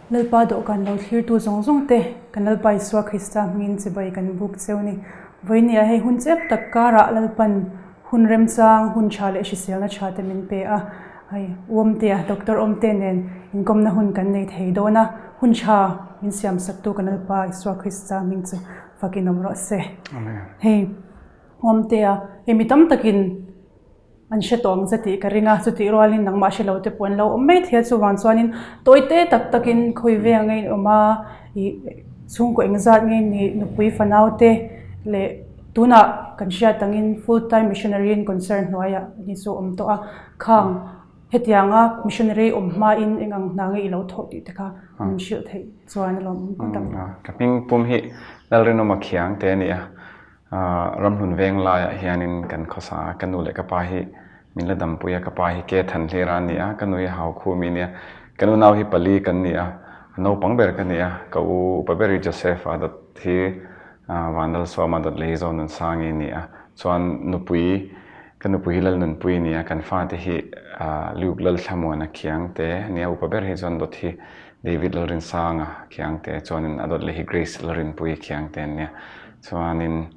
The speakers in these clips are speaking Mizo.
Lalpa dawhkan lo thlirtu zawng zawng te kan Lalpa Isua Krista hmingin chibai kan buk cheu ni. Vawinia hei hun chep tak karah Lalpan hun remchang, hun tha leh hriselna tha te min pe a. Hei U Awmtea, Doctor Awmte nen inkawmna hun kan nei thei dawn a, hun tha min siamsaktu kan Lalpa Isua Krista hming chu fakin awm rawh se. Hei U Awmtea, hei mi tam takin an hre tawh ang che tih ka ring a, chutih rualin nangmah hre lo te pawh an lo awm mai thei a, chuvang chuanin tawi te tak takin khawi ve ang nge in awm a, ih chhungkaw engzat nge nih nupui fanau te leh tunah kan hriat angin full time missionary in concern hnuaiah ni chu awm tawh a, khang hetianga missionary awm hmain eng ang hna nge i lo thawh tih te kha min hrilh theih chuan a lawm awm tak. Ka hming pum hi Lalrinawma Khiang te a ni a. Ramhlun veng laiah hianin kan khawsa a, ka nu leh ka pa hi min la dampui a, ka pa hi ke than hlir a ni a, ka nu hi hau khumi a nia, ka nu nau hi pali kan ni a, a naupang ber ka ni a, ka u upa ber hi Joseph a dawt hi Vanlalsawma dawt leh hi Zonunsangi a ni a, chuan nupui ka nupui hi Lalnunpui a ni a, kan fate hi Luke Lalthlamuana Khiangte a ni a, upa ber hi chuan dawt hi David Lalrinsanga Khiangte chuanin a dawt leh hi Grace Lalrinpuii Khiangte an nia. Chuanin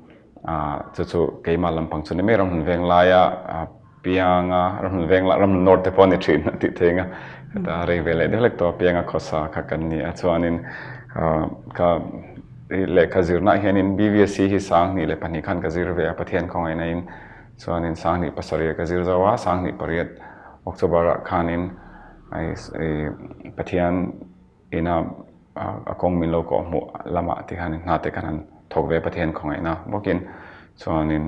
chu chu keimah lampang chu ni mai ramhmun veng laia pianga ramhmun veng lah ramhmun north te pawh a ni thin a tih theih ang a heta rei ve leh deuh hlek tawh a pianga khawsa kha kan ni a chuanin ka lehkha zirnaah hianin BVSC hi 2002 khan ka zir ve a Pathian khawngaihna in chuanin 2007 ka zir zo a 2008 October ah khanin Pathian Ina a kawng min lo kawh hmuh lamah ti khan hna te kan han thawk ve Pathian khawngaihna bawkin chuanin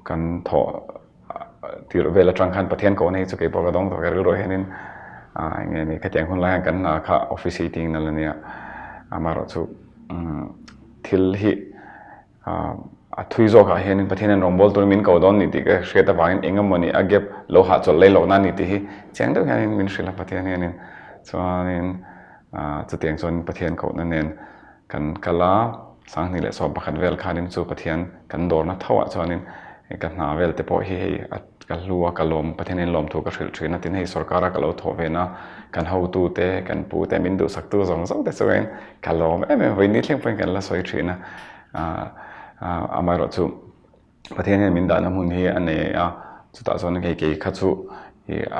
kan thawh tirh vel atang khan Pathian kohna hi chu keipawh ka dawng tawh ka rilru hianin eng nge ni khatiang hun lai hian kan hna kha office eating na la nia amaherawhchu thil hi A thui zawkah hianin Pathianin rawngbâwl turin min ko dawn ni tih ka hriat avangin eng emaw ni a gap lo hahchawlh lei lohna a ni tih hi chiang deuh hianin min hrilh a Pathian hianin. Chuanin chutiang chuan Pathian kohna nen kan kal a, 2011 vel khanin chu Pathian kan dawrna thoah chuanin ka hna vel te pawh hi hei a Ka hlu a, ka lawm, Pathianin lawmthu ka hrilh thin a, tin hei sorkara ka lo thawh ve na, kan hotu te, kan pu te, min duhsaktu zawng zawng te chuan ka lawm em em, vawiin ni thleng pawhin kan la sawi thin a, amaherawh chu Pathian hian min dahna hmun hi a nei a, chutah chuan hei kei kha chu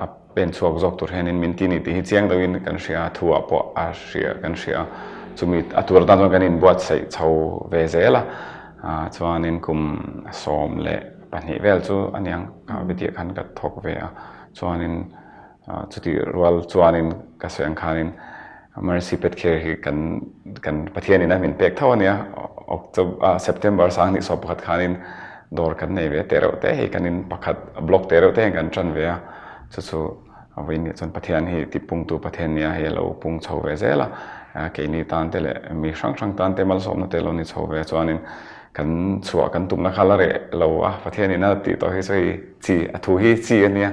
a pen chhuak zawk tur hianin min ti ni tih hi chiang deuhin kan hria a, thuah pawh a hria kan hria a, chumi a tur atan chuan kan inbuatsaih chho ve zel a, chuanin kum 12. Vel chu a niang ka video khan ka thawk ve a chuanin chutih rual chuanin ka sawi ang khanin Mercy Pet Care hi kan kan Pathianin a min pek tho a nia October September 2021 khanin dawr kan nei ve teh reuh te hei kan in pakhat block teh reuh te hian kan tan ve a chu chu vawiin nih chuan Pathian hi tipungtu Pathian nia hei a lo pung chho ve zel a keini tan te leh mi hrang hrang tan te malsawmna te lo ni chho ve chuanin Kan chhuah kan tumna kha la reh lo a, Pathianin a tih tawh hi chu hei chi, a thu hi chi a nia,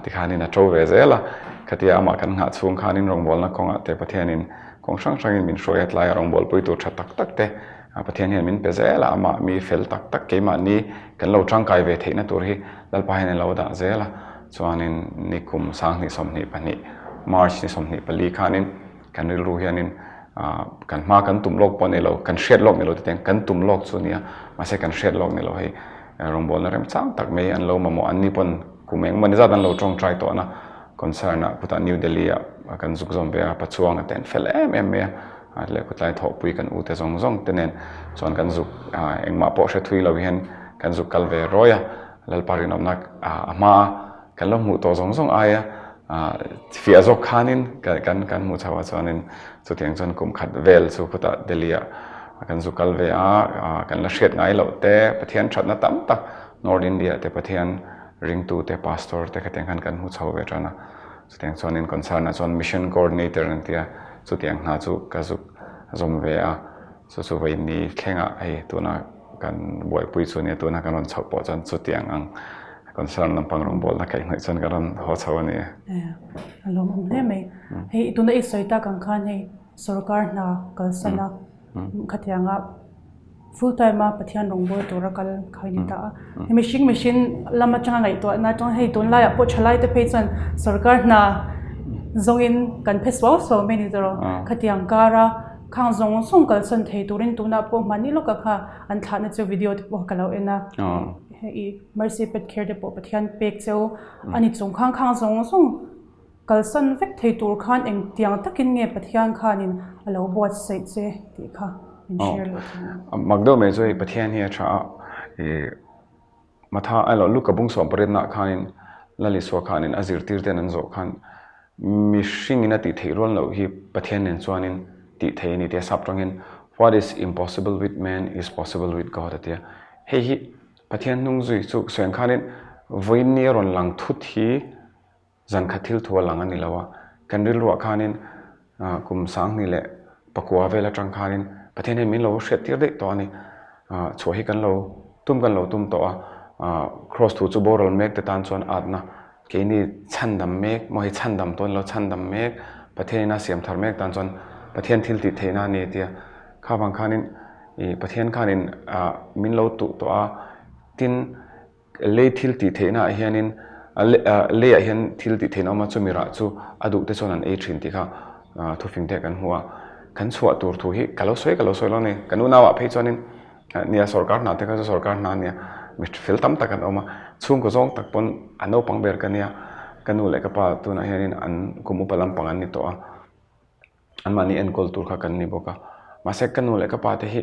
tikhanin a to ve zel a, khatia amah kan nghah chhung khanin rawngbawlna kawngah te Pathianin kawng hrang hrangin min hruai a, tlaia rawngbawlpui tur tha tak tak te Pathian hian min pe zel a, amah mi fel tak tak keimahni kan lo tangkai ve theihna tur hi Lalpa hian a lo dah zel a, chuanin nikum 2022 March ni 24 khanin Kan rilru hianin kan hma kan tum lawk pawh a ni lo, kan hriat lawk ni lo titiang kan tum lawk chu a nia, mahse kan hriat lawk ni lo hei rawngbawlna remchang tak mai an lo mamawh an ni pawn kum eng emaw ni zat an lo tawngtai tawhna concern ah khutah New Delhi ah kan zuk zawm ve a, Pachuanga te an fel em em mai a, leh khutlai thawhpui kan ute zawng zawng te nen chuan kan zuk engmah pawh hre thui lo hian kan zuk kal ve rawi a, Lalpa rinawmna a hma kan lo hmuh tawh zawng zawng aia fiah zawk khanin kan kan hmuh chho a chuanin chutiang chuan kum khat vel chu khutah Delhi ah kan zu kal ve a kan la hriat ngai loh te Pathian thatna tam tak North India te Pathian ringtu te pastor te khatiang khan kan hmu chho ve tan a chutiang chuanin concern ah chuan mission coordinator an tia chutiang hna chu ka zuk zawm ve a chu chu vawiin ni thlengah hei tuna kan buaipui chu nia tuna kan rawn chhoh pawh chuan chutiang ang concern lampang rawngbawlna kaih hnawih chuan kan rawn haw chho a ni. A lawmawm hle mai. Hei tuna i sawi tak ang khan hei sorkar hna kalsan a khatianga full time a Pathian rawngbâwl tura kal kha i ni ta a. Hei mihring mihring lam atanga ngaihtuahna atanga hei tunlaiah pawh thalai te phei chuan sorkar hna. Zawngin kan phe suau suau mai ni tawh khatiang kara khang zawng zawng kalsan thei turin tunah pawh hmani lawka kha an thlahna chu video te pawh ka lo en a hei Mercy Pet Care te pawh Pathian pek cheu a ni chung khang khang zawng zawng kalsan vek thei tur khan engtiang takin nge Pathian khanin a lo buatsaih che tih kha min share leh thei ang. Mak deuh mai chu hei Pathian hi a tha a ih Matha a lo Luka bung sawm pariatnaah khanin Lal Isua khanin a zirtir ten an zawh khan mihringin a tih theih rual loh hi Pathian nen chuanin tih theih a ni tia sap tangin What is impossible with man is possible with God a tia. Hei hi Pathian hnung zui chu sawi ang khanin vawiin ni a rawn lang thut hi Zan khat thil thu a lang a ni lo a, kan rilruah khanin kum 2000 leh pakua vel atang khanin Pathian hian min lo hriat tir daih tawh a ni. Chhuah hi kan lo tum kan lo tum tawh a, Kraws thu chu boral mek te tan chuan atna keini chhandam mek maw hei chhandam tawh a ni lo, chhandam mek Pathianin a siam thar mek tan chuan Pathian thil tih theihna a ni a ti a. Kha vang khanin Pathian khanin min lo tuh tawh a, tin Lei thil tih theihna ah hianin leiah hian thil tih theihna awm a, chumi rah chu a duh te chuan an ei thin tih kha thufing te kan hmu a. Kan chhuah tur thu hi ka lo sawi ka lo sawi lo a ni. Kan unauah phei chuanin nia sorkar hna te kha chu sorkar hna a nia, mi fel tam tak an awm a, chhungkaw zawng tak pawn a naupang ber ka nia, ka nu leh ka pa tunah hianin an kum upa lampang an ni tawh a. Anmahni enkawl tur kha kan ni bawk a. Mahse ka nu leh ka pa te hi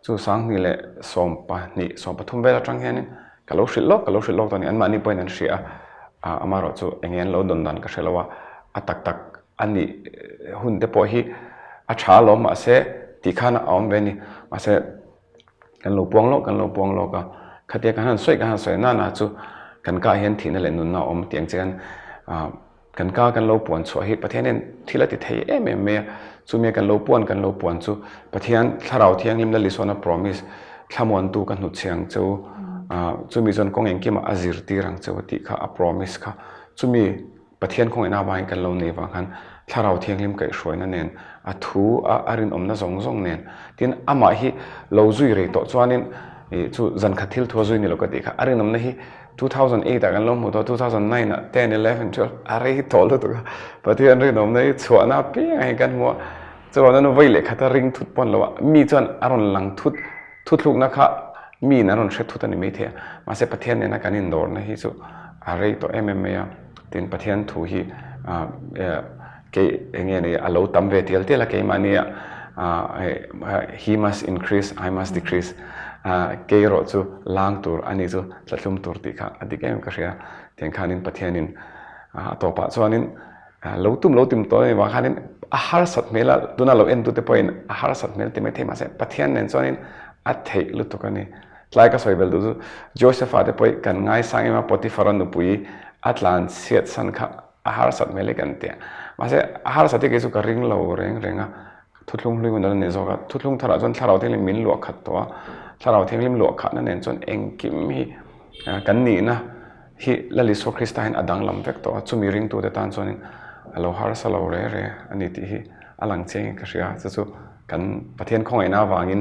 chu 2012, 13 vel atang hianin ka lo hrilh lawk, ka lo hrilh lawk tawh a ni. Anmahni pawhin an hria a, amaherawh chu eng nge an lo dawn dan ka hre lo a, a tak tak a nih hun te pawh hi a tha alawm mahse tih khan a awm ve a ni. Mahse kan lo puang lawk, kan lo puang lawk a, khatia kan han sawi kan han sawi nana chu kan kah hian thihna leh nunna a awm tih ang che khan Kan ka kan lo puan chhuah hi Pathian hian thil a ti thei em em mai a, chumi kan lo puan kan lo puan chu Pathian Thlarau Thianghlim Lal Isuana promise thlamuantu ka hnutchhe ang che u, chumi chuan kawng engkimah a zirtir ang che u tih kha a promise kha chumi Pathian khawngaihna avangin kan lo nei vang khan Thlarau Thianghlim kaihhruaina nen a thu a a rinawmna zawng zawng nen tin amah hi lo zui rei tawh chuanin ih chu zankhat thil thu a zui ni lo ka tih kha a rinawmna hi 2008 ah kan lo hmu tawh, 2009 ah, 10, 11, 12 a rei tawh lutuk a, Pathian rinawmna hi chhuahna apiang hi kan hmu a, chuan an vawi leh khat a ring thut pawn lo a, mi chuan a rawn lang thut, thuthlukna kha mi in a rawn hre thut a ni maithei a, mahse Pathian nena kan indawrna hi chu a rei tawh em em mai a, tin Pathian thu hi kei eng nge ni a lo tam ve tial tial a keimahni ah he must increase I must decrease kei erawh chu lang tur a ni chu tlathlum tur tih kha a dik em ka hria tiang khanin Pathianin a tawpah chuanin lo tum lo tim tawh a ni vang khanin a harsat hmel a tuna lo en tute pawhin a harsat hmel ti maithei mahse Pathian nen chuanin a theih lutuk a ni tlai ka sawi bel duh chu Joseph-a te pawh kan ngaisang em a Potiphar-a nupui a tlan chhiat san kha A harsat hmel hi kan ti a, mahse a harsat hi kei chu ka ring lo reng reng a, thuthlung hlui hun a la ni zawk a, thuthlung tharah chuan thlarau thianghlim min luah khat tawh a, thlarau thianghlim luah khahna nen chuan engkim hi kan nihna hi Lal Isua Krista hian a danglam vek tawh a, chumi ringtute tan chuanin a lo harsa lo re re a ni tih hi a lang chiang in ka hria, chu chu kan Pathian khawngaihna avangin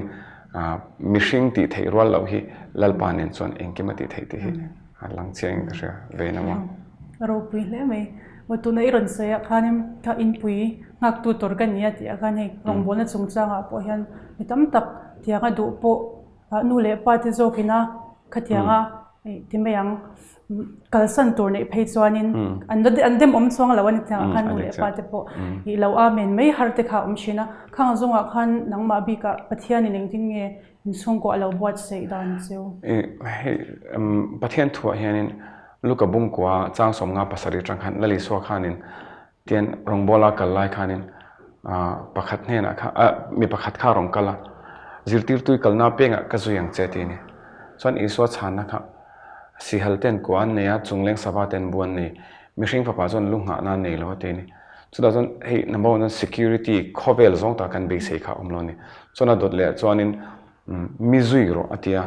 mihring tih theih rual loh hi Lalpa nen chuan engkim a tih theih tih hi. A lang chiang in ka hria ve na maw. A ropui hle mai. Maw tuna i rawn sawi ah khanin kha inpui nghaktu tur ka ni a tih ah khan hei rawngbawlna chungchangah pawh hian mi tam tak tianga duh pawh nu leh pa te zawkin a khatianga ti mai ang kalsan tur neih phei chuanin an la an dem awm chuang lo a ni tiangah khan nu leh pa te pawh ih lo amen mai har te kha a awm thin a. Khang zawngah khan nangmah bikah Pathianin engtin nge Inchhungkaw a lo buatsaih dan chu. Hei Pathian thuah hianin Luka Bungkua chang 57 atang khan Lal Isua khanin tian rawngbawla kal lai khanin pakhat hnenah kha mi pakhat kha a rawn kal a, zirtirtui kalna pengah ka zui ang che ti a ni. Chuan Isua chhanna kha sihal ten kua an nei a, chungleng sava ten bu an nei, mihring fapa chuan lu nghahna an nei lo a ti a ni. Chutah chuan hei number one chuan security khawvel zawng tak kan beisei kha a awm lo a ni. Chuan a dawt leh chuanin mi zui rawh a ti a,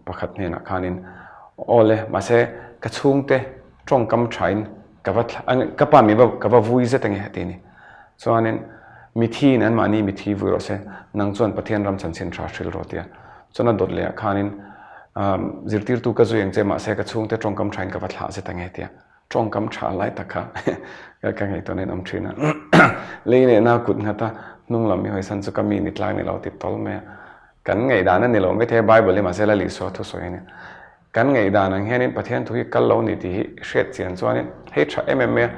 pakhat hnenah khanin aw le mahse ka chhungte tawngkam thain ka va ka pa mi va ka va vui zet ange a ti a ni. Chuanin mithiin anmahni mithi vui rawh se, nang chuan Pathian ram chanchin tha hril rawh a ti a. Chuan a dawt leh ah khanin zirtirtu ka zui ang che mahse ka chhungte tawngkam thain ka va thlah zet ange a ti a. Tawngkam tha lai tak kha ka ngaihtuahna in awm thin a. Lei nehna kut nghata hnung lam i hawisan chu ka mi ni tlak ni lo ti tawl mai a. Kan ngaihdan a ni lo maithei a Bible hi mahse Lal Isua thusawi a nia. Kan ngaihdan ang hianin Pathian thu hi kal lo ni tih hi hriat chian chuanin hei tha em em mai a,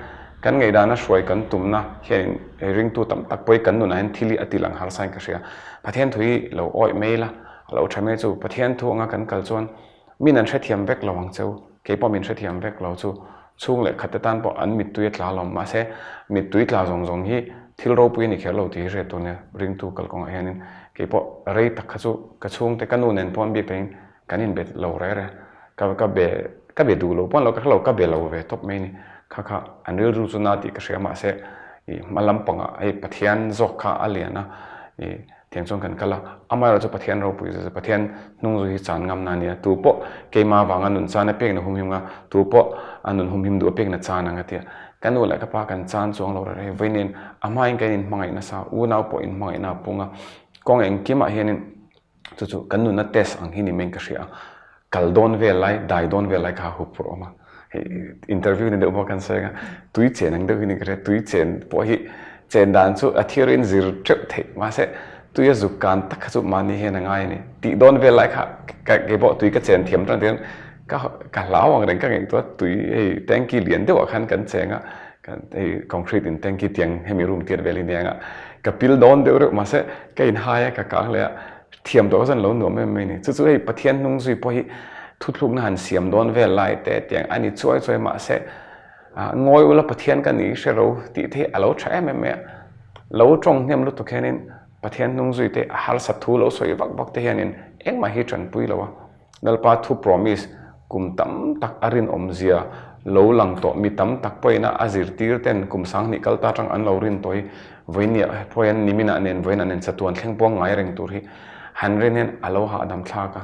kan ngaihdana hruai kan tumna hianin hei ringtu tam tak pawh hi kan nunah hian thil hi a ti lang harsa in ka hria. Pathian thu hi lo awih mai ila, a lo tha mai chu Pathian thu anga kan kal chuan min an hrethiam vek lo ang cheu, kei pawh min hrethiam vek lo chu chhung leh khat te tan pawh an mittui a tla lo mahse mittui tla zawng zawng hi thil ropui a ni kher lo tih hi hriat tur nia ringtu kalkawngah hianin kei pawh rei tak kha chu ka chhungte ka nu nen pawh an bik takin Kan inbe lo reh reh. Ka ka be ka be duh lo pawn lo ka hre lo ka be lo ve tawp mai ni. Kha kha an rilru chu na tih ka hria mahse ih hma lampangah hei Pathian zawk kha a lian a ih tiang chuan kan kal a. Amaherawh chu Pathian ropui zet zet Pathian hnung zu hi chan ngam na a nia. Tu pawh keimah vanga nun chan a pekna humhim nga tu pawh a nun humhim duh a pekna chan ang a tia. Ka nu leh ka pa kan chan chuang lo reh reh vawiin a hmain kan inhmangaih nasa unau pawh inhmangaihna a pung a kawng engkimah hianin Chu chu kan nunna test ang hi ni meng ka hria a, kal dawn vel lai, dai dawn vel lai kha a hup phurh awm a. Hei interview ni deuh pawh kan sawi ang a, tui chen ang deuh hi ni ka hria, tui chen pawh hi chen dan chu a theory in zir teuh theih mahse tui a zuk kan tak kha chu mahni hian a ngai a ni. Tih dawn vel lai kha ka kei pawh tui ka chen thiam tan tihian ka ka hlau ang reng ka ngaihtuah tui hei tanky lian deuhah khan kan cheng a, kan hei concrete in tanky tiang hemi room tiat vel hi nia ang a, ka pil dawn deuh reuh mahse ka inhai a ka kang leh a, thiam tawh kha chuan lo nuam em mai ni. Chu chu hei Pathian hnung zui pawh hi thuthlukna han siam dawn vel lai te tiang a ni chuai chuai mahse ngawi ula Pathian ka ni hre ro tih te hi a lo tha em em mai a, lo tawng hnem lutuk hianin Pathian hnung zui te a harsat thu lo sawi vak vak te hianin engmah hi tanpui lo a. Lalpa thu promise kum tam tak a rinawmzia lo lang tawh mi tam tak pawhin a zirtir ten kum sanghnih kal ta tang an lo rin tawh hi vawinia pawhin niminah nen vawiinah nen chatuan thleng pawh ngai reng tur hi han rin hian a lo hahdam thlak a,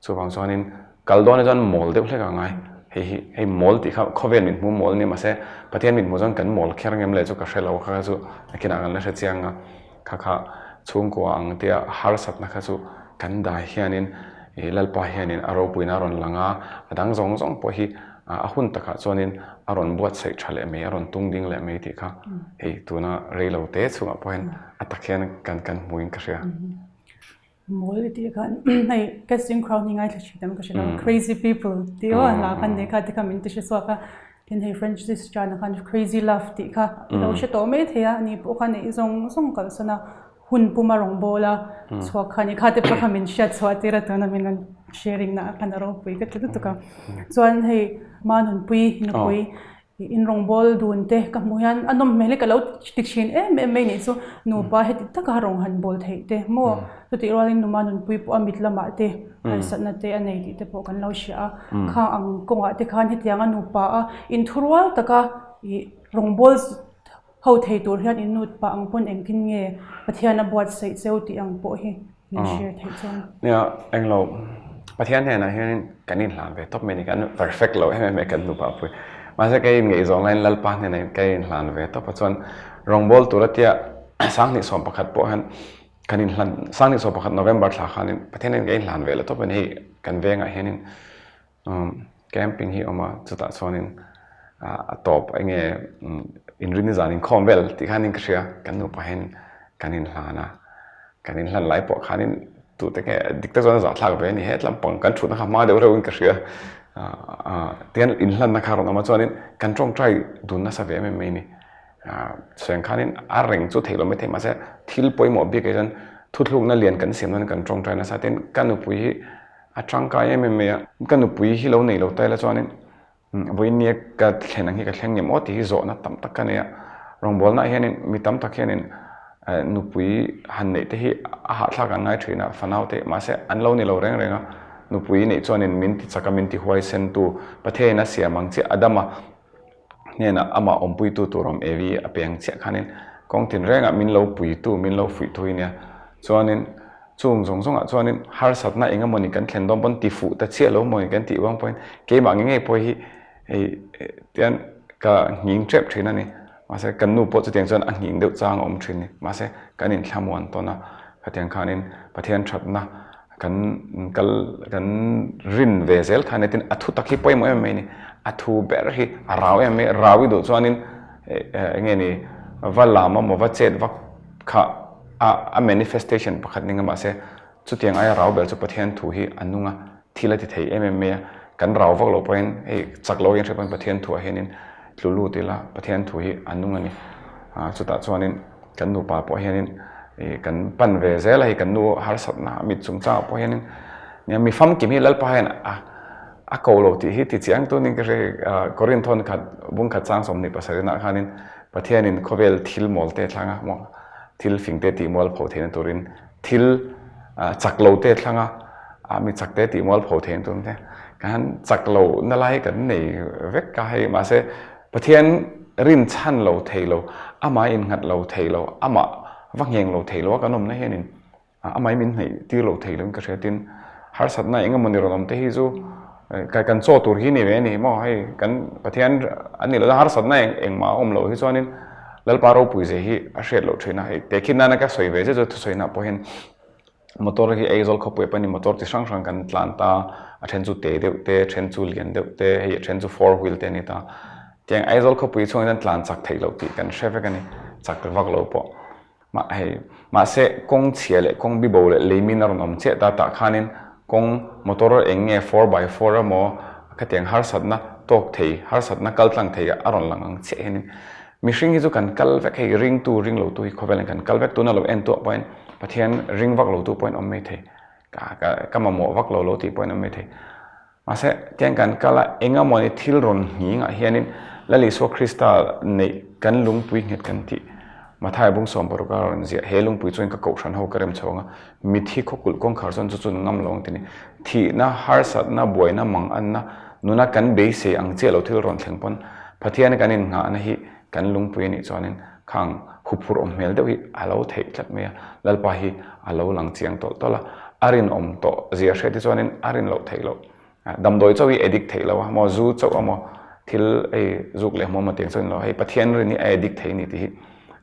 chuvang chuanin kal dawn hi chuan mawl deuh hlek a ngai, hei hi hei mawl tih kha khawvel mit hmu mawl nia mahse Pathian mit hmu chuan kan mawl kher ngem le chu ka hre lo kha chu nakinah kan la hre chiang a. Kha kha chhungkua ang tia harsatna kha chu kan dai hianin ih Lalpa hianin a ropuina a rawn lang a, a dang zawng zawng pawh hi a hun takah chuanin a rawn buatsaih tha leh mai, a rawn tung ding leh mai tih kha hei tuna reilo te chhungah pawh hian a tak hian kan kan hmuin ka hria. Mawl i tih khan hei casting crowd hi ngaithla thin ang ka hre lo crazy people tih aw hla khan nei kha te kha min ti hre chhuak a tin hei Francis Chan ah khan crazy love tih kha i lo hre tawh mai thei a ani pawh khan ei zawng zawng kalsan a hun puma rawn bawl a chhuak kha ni kha te pawh kha min hriat chhuah tir a tuna min rawn sharing na ah khan a ropui ka ti lutuk a chuan hei Manunpui nupui In rawngbâwl dun te ka hmuh hian a nawm hmel hi ka lo ti thin em em mai nih chu nupa heti taka rawng han bawl theih te maw chutih rualin numa nunpui pawh a mit lamah te harsatna te a nei tih te pawh kan lo hria a khang ang kawngah te khan hetianga nupa a inthurual taka ih rawngbâwl ho thei tur hian in nupa ang pawn engtin nge Pathian a buatsaih cheu tih ang pawh hi min share theih chuan. Nia, englo Pathian hnenah hianin kan inhlan ve tawp mai a ni, kan perfect lo em em e kan nupa pui. Mahse ka inngaihzawng laiin Lalpa hnenah ka inhlan ve tawp a chuan rawngbâwl tur a tia 2011 pawh hian kan inhlan, 2011 November thla khanin Pathian hian ka inhlan ve leh tawp a ni hei kan vengah hianin Camping hi awm a, chutah chuanin a tawp eng nge inrin zan inkhawm vel tih khanin ka hria, kan nupa hian kan inhlan a, kan inhlan lai pawh khanin tute nge dik tak chuan a zahthlak ve a ni, he tlampang kan thutna kha hma deuh reuhin ka hria, tihian inhlanna kha a rawn awm a chuanin kan tawngtai dun nasa ve em em mai a ni, sawi ang khanin a reng chu theih lo maithei mahse thil pawimawh bik ah hian thuthlukna lian kan siam nan kan tawngtai nasa tin ka nupui hi A tangkai em em mai a, ka nupui hi lo nei lo ta ila chuanin vawiin nia ka thlen ang hi ka thleng ngem aw tih hi zawhna tam tak ka nei a. Rawngbawlnaah hianin mi tam tak hianin nupui han neih te hi a hahthlak an ngai thin a, fanau te mahse an lo ni lo reng reng a. Nupui neih chuanin min ti chak a, min ti huaisen tu Pathianin a siam ang chiah Adama hnenah amah awmpuitu tur awm Evi a peng chiah khanin kawng tinrengah min lo puitu, min lo fuihtu hi nia. Chuanin Chung zawng zawngah chuanin harsatna eng emawni kan thlen dawn pawn ti fuh ta chiah lo mawni kan tih vang pawhin keimah nge ngei pawh hi hei tian ka nghing tep thin a ni. Mahse kan nu pawh chutiang chuan a nghing deuh chang a awm thin ni. Mahse kan inthlamuan tawn a, khatiang khanin Pathian thatna kan kal kan rin ve zel khan tin a thu tak hi pawimawh em mai a ni. A thu ber hi a rau em mai, rau i duh chuanin eng nge ni va lam emaw va chet vak kha a a manifestation pakhat ning a mahse chutiang aia rau ber chu Pathian thu hi a nung a, thil a ti thei em em mai a, kan rau vak loh pawhin hei chak lo a inhriat pawhin Pathian thuah hianin tlu lut ila Pathian thu hi a nung a ni. Chutah chuanin Kan nupa pawh hianin ih kan pan ve zel a hei kan nu harsatna mit chungchangah pawh hianin nia mi famkim hi Lalpa hian a a ko lo tih hi ti chiang tunin ka hre ah Korinthon khat bung khat chang 27 ah khanin Pathianin khawvel thil mawl te thlang a maw thil fing te tih mual pho theihna turin thil ah chak lo te thlang a ah mi chak te tih mual pho theihna turin te kan chak lo na lai kan nei vek a hei mahse Pathian rinchhan lo thei lo, amah innghat lo thei lo, amah va ngheng lo thei lo a kan awmna hianin amah hi min hnaih tir lo thei loin ka hria. Tin, harsatna eng emaw ni rawn awm te hi chu kan chaw tur hi ni ve a ni maw? Hei kan Pathian a nih loh chuan harsatna engmah a awm loh hi chuanin Lalpa ropui zia hi a hriat loh thin a. Hei tehkhin nana ka sawi ve zet chu thusawihnah pawh hian Motor hi Aizawl khawpui pawhin motor chi hrang hrang kan tlan ta, a then chu te deuh te, a then chu lian deuh te, hei a then chu four wheel te a ni ta. Tiang Aizawl khawpui chhungah hian tlan chak theih loh tih kan hre vek a ni, chak vak lo pawh. Mah hei, mahse kawng chhia leh kawng bibo leh leimin a rawn awm chiah ta tah khanin kawng motor eng nge four by four emaw khatiang harsatna tawk thei, harsatna kal tlang thei a rawn lang ang chiah hianin Mihring hi chu kan kal vek hei ringtu ring lotu hi khawvel in kan kal vek tuna lo en tuah pawhin Pathian ring vak lotu pawhin awm mai thei ka ka ka mamawh vak lo lo tih pawhin awm mai thei mahse tiang kan kal a eng emawni thil rawn nghing ah hianin Lal Isua Krista neih kan lungpui nghet kan tih Mathai bung 16 a rawn ziah he lungpui chuan ka kohhran ho ka rem chho ang a mithi khawkulh kawngkhar chuan chu chun ngam lo ang ti ni thihna harsatna buaina mang anna Nuna kan beisei ang chiah lo thil rawn thleng pawn Pathian kan innghahna hi kan lungpui a nih chuanin khang huphurh awm hmel deuh hi a lo theih tlat mai a, Lalpa hi a lo lang chiang tawlh tawlh a, a rinawm tawh zia hriat hi chuanin a rin loh theih loh. Damdawi chauh hi addict theih lo a maw, zu chauh a maw, thil hei zuk leh hmuam a tiang chauh a ni lo, hei Pathian rin hi a addict thei a ni tih hi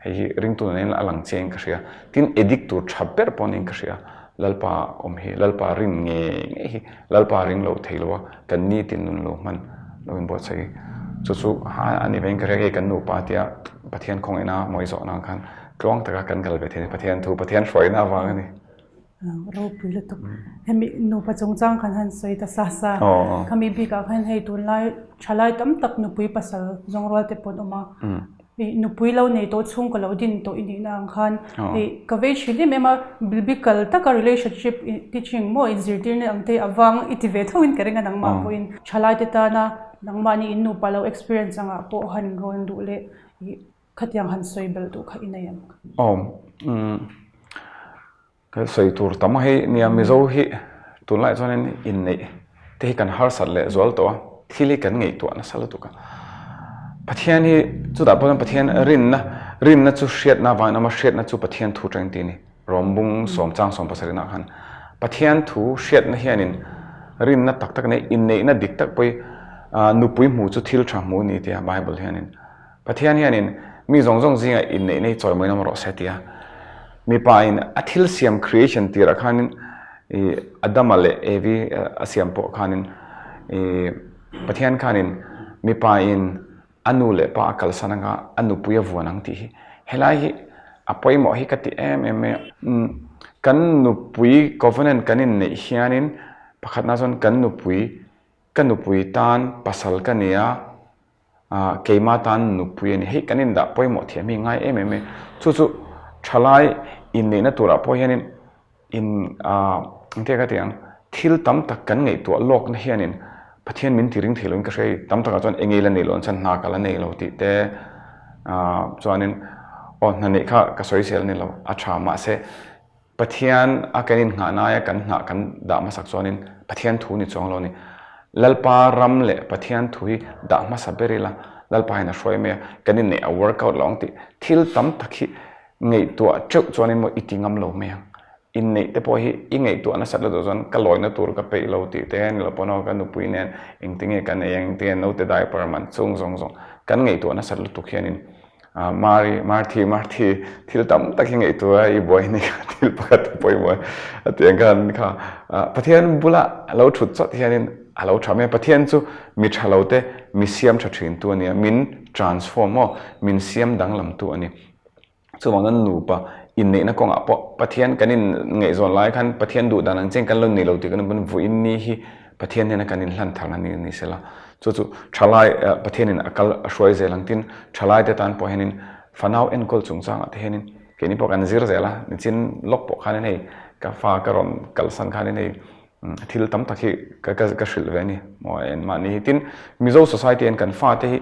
Hei hi ringtu nen a lang chiang ka hria. Tin, addict tur tha ber pawh niin ka hria. Lalpa awm hi, Lalpa rin ngei ngei hi, Lalpa ring lo thei lo a, kan nitin nun lo hman lo inbuatsaih hi. Chu chu a ni veng ka hria, hei kan nupa tia Pathian khawngaihna mawi zawhna ang khan tluang taka kan kal ve thei a ni. Pathian thu, Pathian hruaina avang a ni. Ropui lutuk. Hemi nupa chungchang khan han sawi ta sa sa. Khami bikah khan hei tunlai thalai tam tak nupui pasal zawng rual te pawh an awm a. Nupui lo nei tawh chhungkaw lo din tawh i nihna ang khan hei ka vei thin em em a, biblical taka relationship teaching maw inzirtirna ang te avang i ti ve tho in ka ring a nangmah pawhin thalai te tana nangmahni in nupa lo experience angah pawh han rawn duh leh khatiang han sawi belh duh kha i nei ang. Awm. Ka sawi tur tam a hei nia Mizo hi tunlaiah chuanin inneih te hi kan harsat leh zual tawh a, thil hi kan ngaihtuah nasa lutuk a. Pathian hi chutah pawh chuan Pathian rinna, rinna chu hriatna avangin a awm a, hriatna chu Pathian thu atangin tih a ni. Rom bung sawm chang sawm pasarihnaah khan Pathian thu hriatna hianin rinna tak tak nei inneihna dik tak pawh hi nupui hmuh chu thil tha hmuh a ni tia Bible hianin Pathian hianin mi zawng zawng zingah inneihna hi chawimawi nawm rawh se tia mipa in a thil siam creation tirah khanin ih Adama leh Evi a siam pawh khanin ih Pathian khanin mipa in a nu leh pa a kalsan anga a nupui a vuan ang tih hi helai hi a pawimawh hi ka ti em em mai a. Kan nupui covenant kan inneih hianin pakhatna chuan kan nupui ka nupui tan pasal ka ni a. Ah, keima tan nupui a ni. Hei kan indah pawimawh thiam hi ngai em em e. Chu chu thalai inneihna turah pawh hianin in ah engtia ka tih ang, thil tam tak kan ngaihtuah lawkna hianin Pathian min ti ring thei loin ka hria i. Tam takah chuan eng ei la nei lo an chuan hna ka la nei lo tih te ah chuanin aw hna neih kha ka sawi zel a ni lo, a tha mahse Pathian a kan inngah naia kan hnah kan dah hmasak chuanin Pathian thu ni chuang lo a ni. Lalpa ram leh Pathian thu hi dah hmasa ber ila, Lalpa hian a hruai mai a, kan inneih a workout lo ang tih thil tam tak hi ngaihtuah teuh chuanin maw i ti ngam lo mai ang. Inneih te pawh hi i ngaihtuah nasat lutuk chuan ka lawina tur ka peih lo tih te ni lo pawn aw ka nupui nen engtinge kan ei ang, engtinge naute diaper man chung zawng zawng kan ngaihtuah nasat lutuk hianin Mari, Marthi, Marthi, thil tam tak hi ngaihtuah a, i buai ni kha thil pakhat a pawimawh a ti ang khan kha Pathian bula lo thut chawt hianin. a lo tha mai a. Pathian chu mi tha lo te mi siam tha thin tu a ni a, min transform maw, min siam danglam tu a ni. Chuvang chuan nupa inneihna kawngah pawh Pathian kan inngaihzawn lai khan Pathian duh dan ang chian kan lo nei lo tih kan awm vawiin ni hi Pathian hnena kan inhlan tharna ni ni sela. Chu chu thalai Pathianin a kal a hruai zel ang tin thalaite tan pawh hianin fanau enkawl chungchangah te hianin keini pawh kan zir zel a, nichin lawk pawh khanin hei ka fa ka rawn kalsan khanin hei thil tam tak hi ka ka hrilh ve a ni maw engmahni hi. Tin Mizo society hian kan fate hi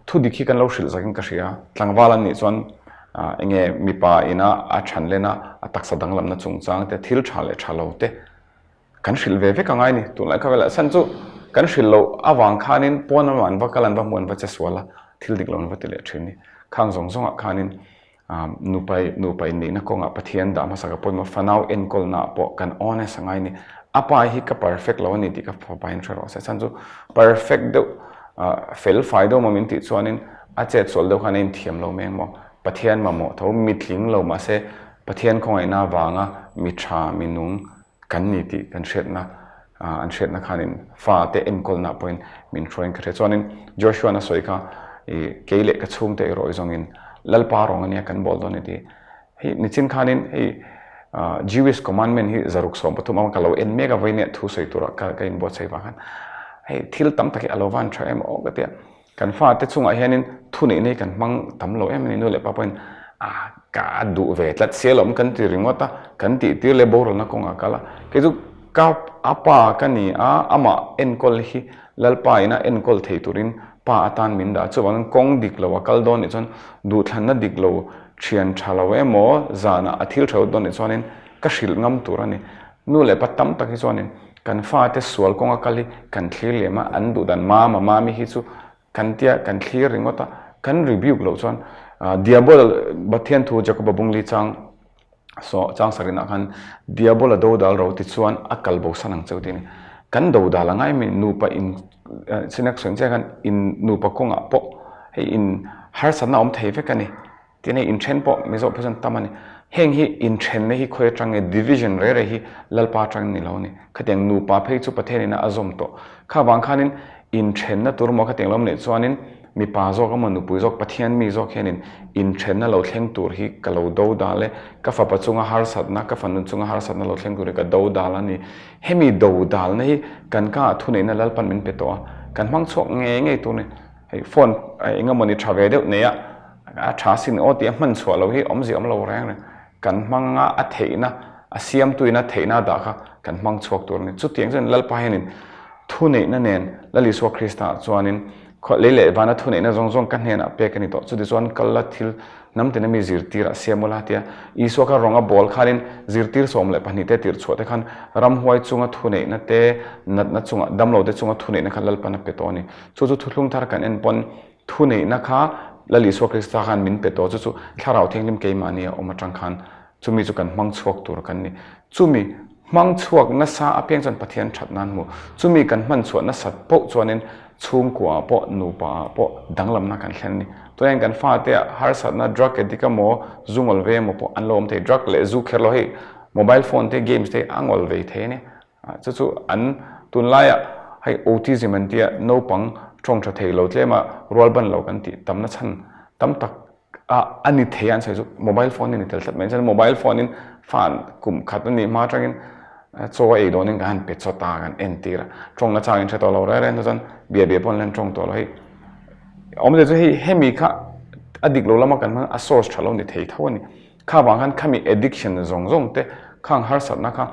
Thu dik hi kan lo hrilh zakin ka hria. Tlangval an nih chuan enge mipa ina a than len a, a taksa danglamna chungchang te, thil tha leh tha lo te kan hrilh ve vek angai ni. Tunlai khawvelah chhan chu kan hrilh loh avang khanin pawn lamah an va kal, an va hmu, an va che sual a, thil dik lo an va ti leh thin ni. Khang zawng zawngah khanin Nupa nupa inneihna kawngah Pathian dah hmasa ka pawimawh fanau enkawlnaah pawh kan honest a ngai ni. A pa hi ka perfect lo a ni tih ka fapa in hre rawh se. Chhan chu perfect deuh fel fai deuh maw min tih chuanin a chet sual deuh khan a inthiam lo mai ang maw. Pathian mamawh tho mitling lo mahse Pathian khawngaihna avanga mi tha mi nung kan ni tih kan hriatna an hriatna khanin fate enkawlna pawhin min hruaiin ka hria. Chuanin Joshua-na sawi kha i kei leh ka chhungte erawh zawngin Lalpa rawng ania kan bawl dawn a ti. Hei nichin khanin hei Jewish commandment hi 113 a ka lo en mek a vawinia thu sawi tura ka ka inbuatsaih vang khan hei thil tam tak hi a lo van tha em aw ka tia. Kan fate chungah hianin thuneihna hi kan hmang tam lo em a ni, nu leh pa pawhin a ka duh ve tlat sia lawm kan ti ringawt a, kan tih tir leh boralna kawngah kal a, kei chu ka a pa ka ni a, amah enkawl hi Lalpa ina enkawl thei turin pa atan min dah, chuvangin kawng dik lo a kal dawn nih chuan duhthlanna dik lo thian tha lo emaw zanah a thil tha lo dawn nih chuanin ka hrilh ngam tur a ni. Nu leh pa tam tak hi chuanin kan fate sual kawnga kal hi kan thlir lem a, an duh dan mama mami hi chu kan tia kan thlir ringawt a, kan rebuke loh chuan Diabol Pathian thu Jacoba bungli chang saw chang sarinah khan Diabol a dodal ro ti chuan a kal bo san ang cheu tih a ni. Kan dodal a ngai mi nupa in Sinak sawi ang chiah khan in nupa kawngah pawh hei in harsatna a awm thei vek a ni. Tin hei inthen pawh Mizo phei chuan tam a ni. Heng hi inthenna hi khawi atang nge division rei rei hi Lalpa atangin ni lo a ni. Khatiang nupa phei chu Pathian ina a zawm tawh. Kha vang khanin inthenna tur maw khatiang lo awm neih chuanin mipa zawk emaw nupui zawk Pathian mi zawk hianin inthenna lo thleng tur hi ka lo do dal e, ka fapa chunga harsatna, ka fanu chunga harsatna lo thleng tur hi ka do dal a ni. Hemi do dalna hi kan ka ah thuneihna Lalpan min pe tawh a, kan hmang chhuak ngei ngei tur a ni. Hei phone eng emawni tha ve deuh nei a, a tha sin aw tih a hman chhuah loh hi awmzia awm lo reng reng. Kan hmang a, a theihna, a siamtuin a theihna a dah kha kan hmang chhuak tur a ni. Chutiang chuan Lalpa hianin thuneihna nen Lal Isua Krista ah chuanin lei leh vana thuneihna zawng zawng ka hnenah pek a ni tawh. Chutichuan kal la thil hnam tina mi zirtir ah siam ula tia Isua kha rawng a bawl khanin zirtir 12 te tirh chhuah te khan ramhuai chunga thuneihna te, natna chunga, damlo te chunga thuneihna kha Lalpan a pe tawh a ni. Chu chu thuthlung thar kan en pawn Thuneihna kha Lal Isua Krista khan min pe tawh, chu chu Thlarau Thianghlim keimahni a awm atang khan chumi chu kan hmang chhuak tur kan ni. Chumi hmang chhuak nasa apiang chuan Pathian that nan hmu. Chumi kan hman chhuah nasat poh chuanin chhungkua ah pawh nupa ah pawh danglamna kan thlen a ni. Tunah hian kan fate ah harsatna drug addict emaw zu ngawl ve emaw pawh an lo awm thei. Drug leh zu kher lo hei mobile phone te games te a ngawl ve thei a ni. Chu chu an tunlaiah hei autism an tia naupang tawng tha thei lo tlema rual ban lo kan tih tamna chhan tam tak a a ni thei a an sawi chu mobile phone in ni tel tlat mai chuan mobile phone in fan kum khat a nih hma atangin chaw a ei dawnin kan han pe chawt a kan entir a tawng na changin hre tawh lo reng reng chuan bia bia pawh an la tawng tawh lo hei awmzia chu hei hemi kha a dik lo lama kan hmang a source tha lo ni thei tho a ni kha vang khan khami addiction zawng zawng te khang harsatna kha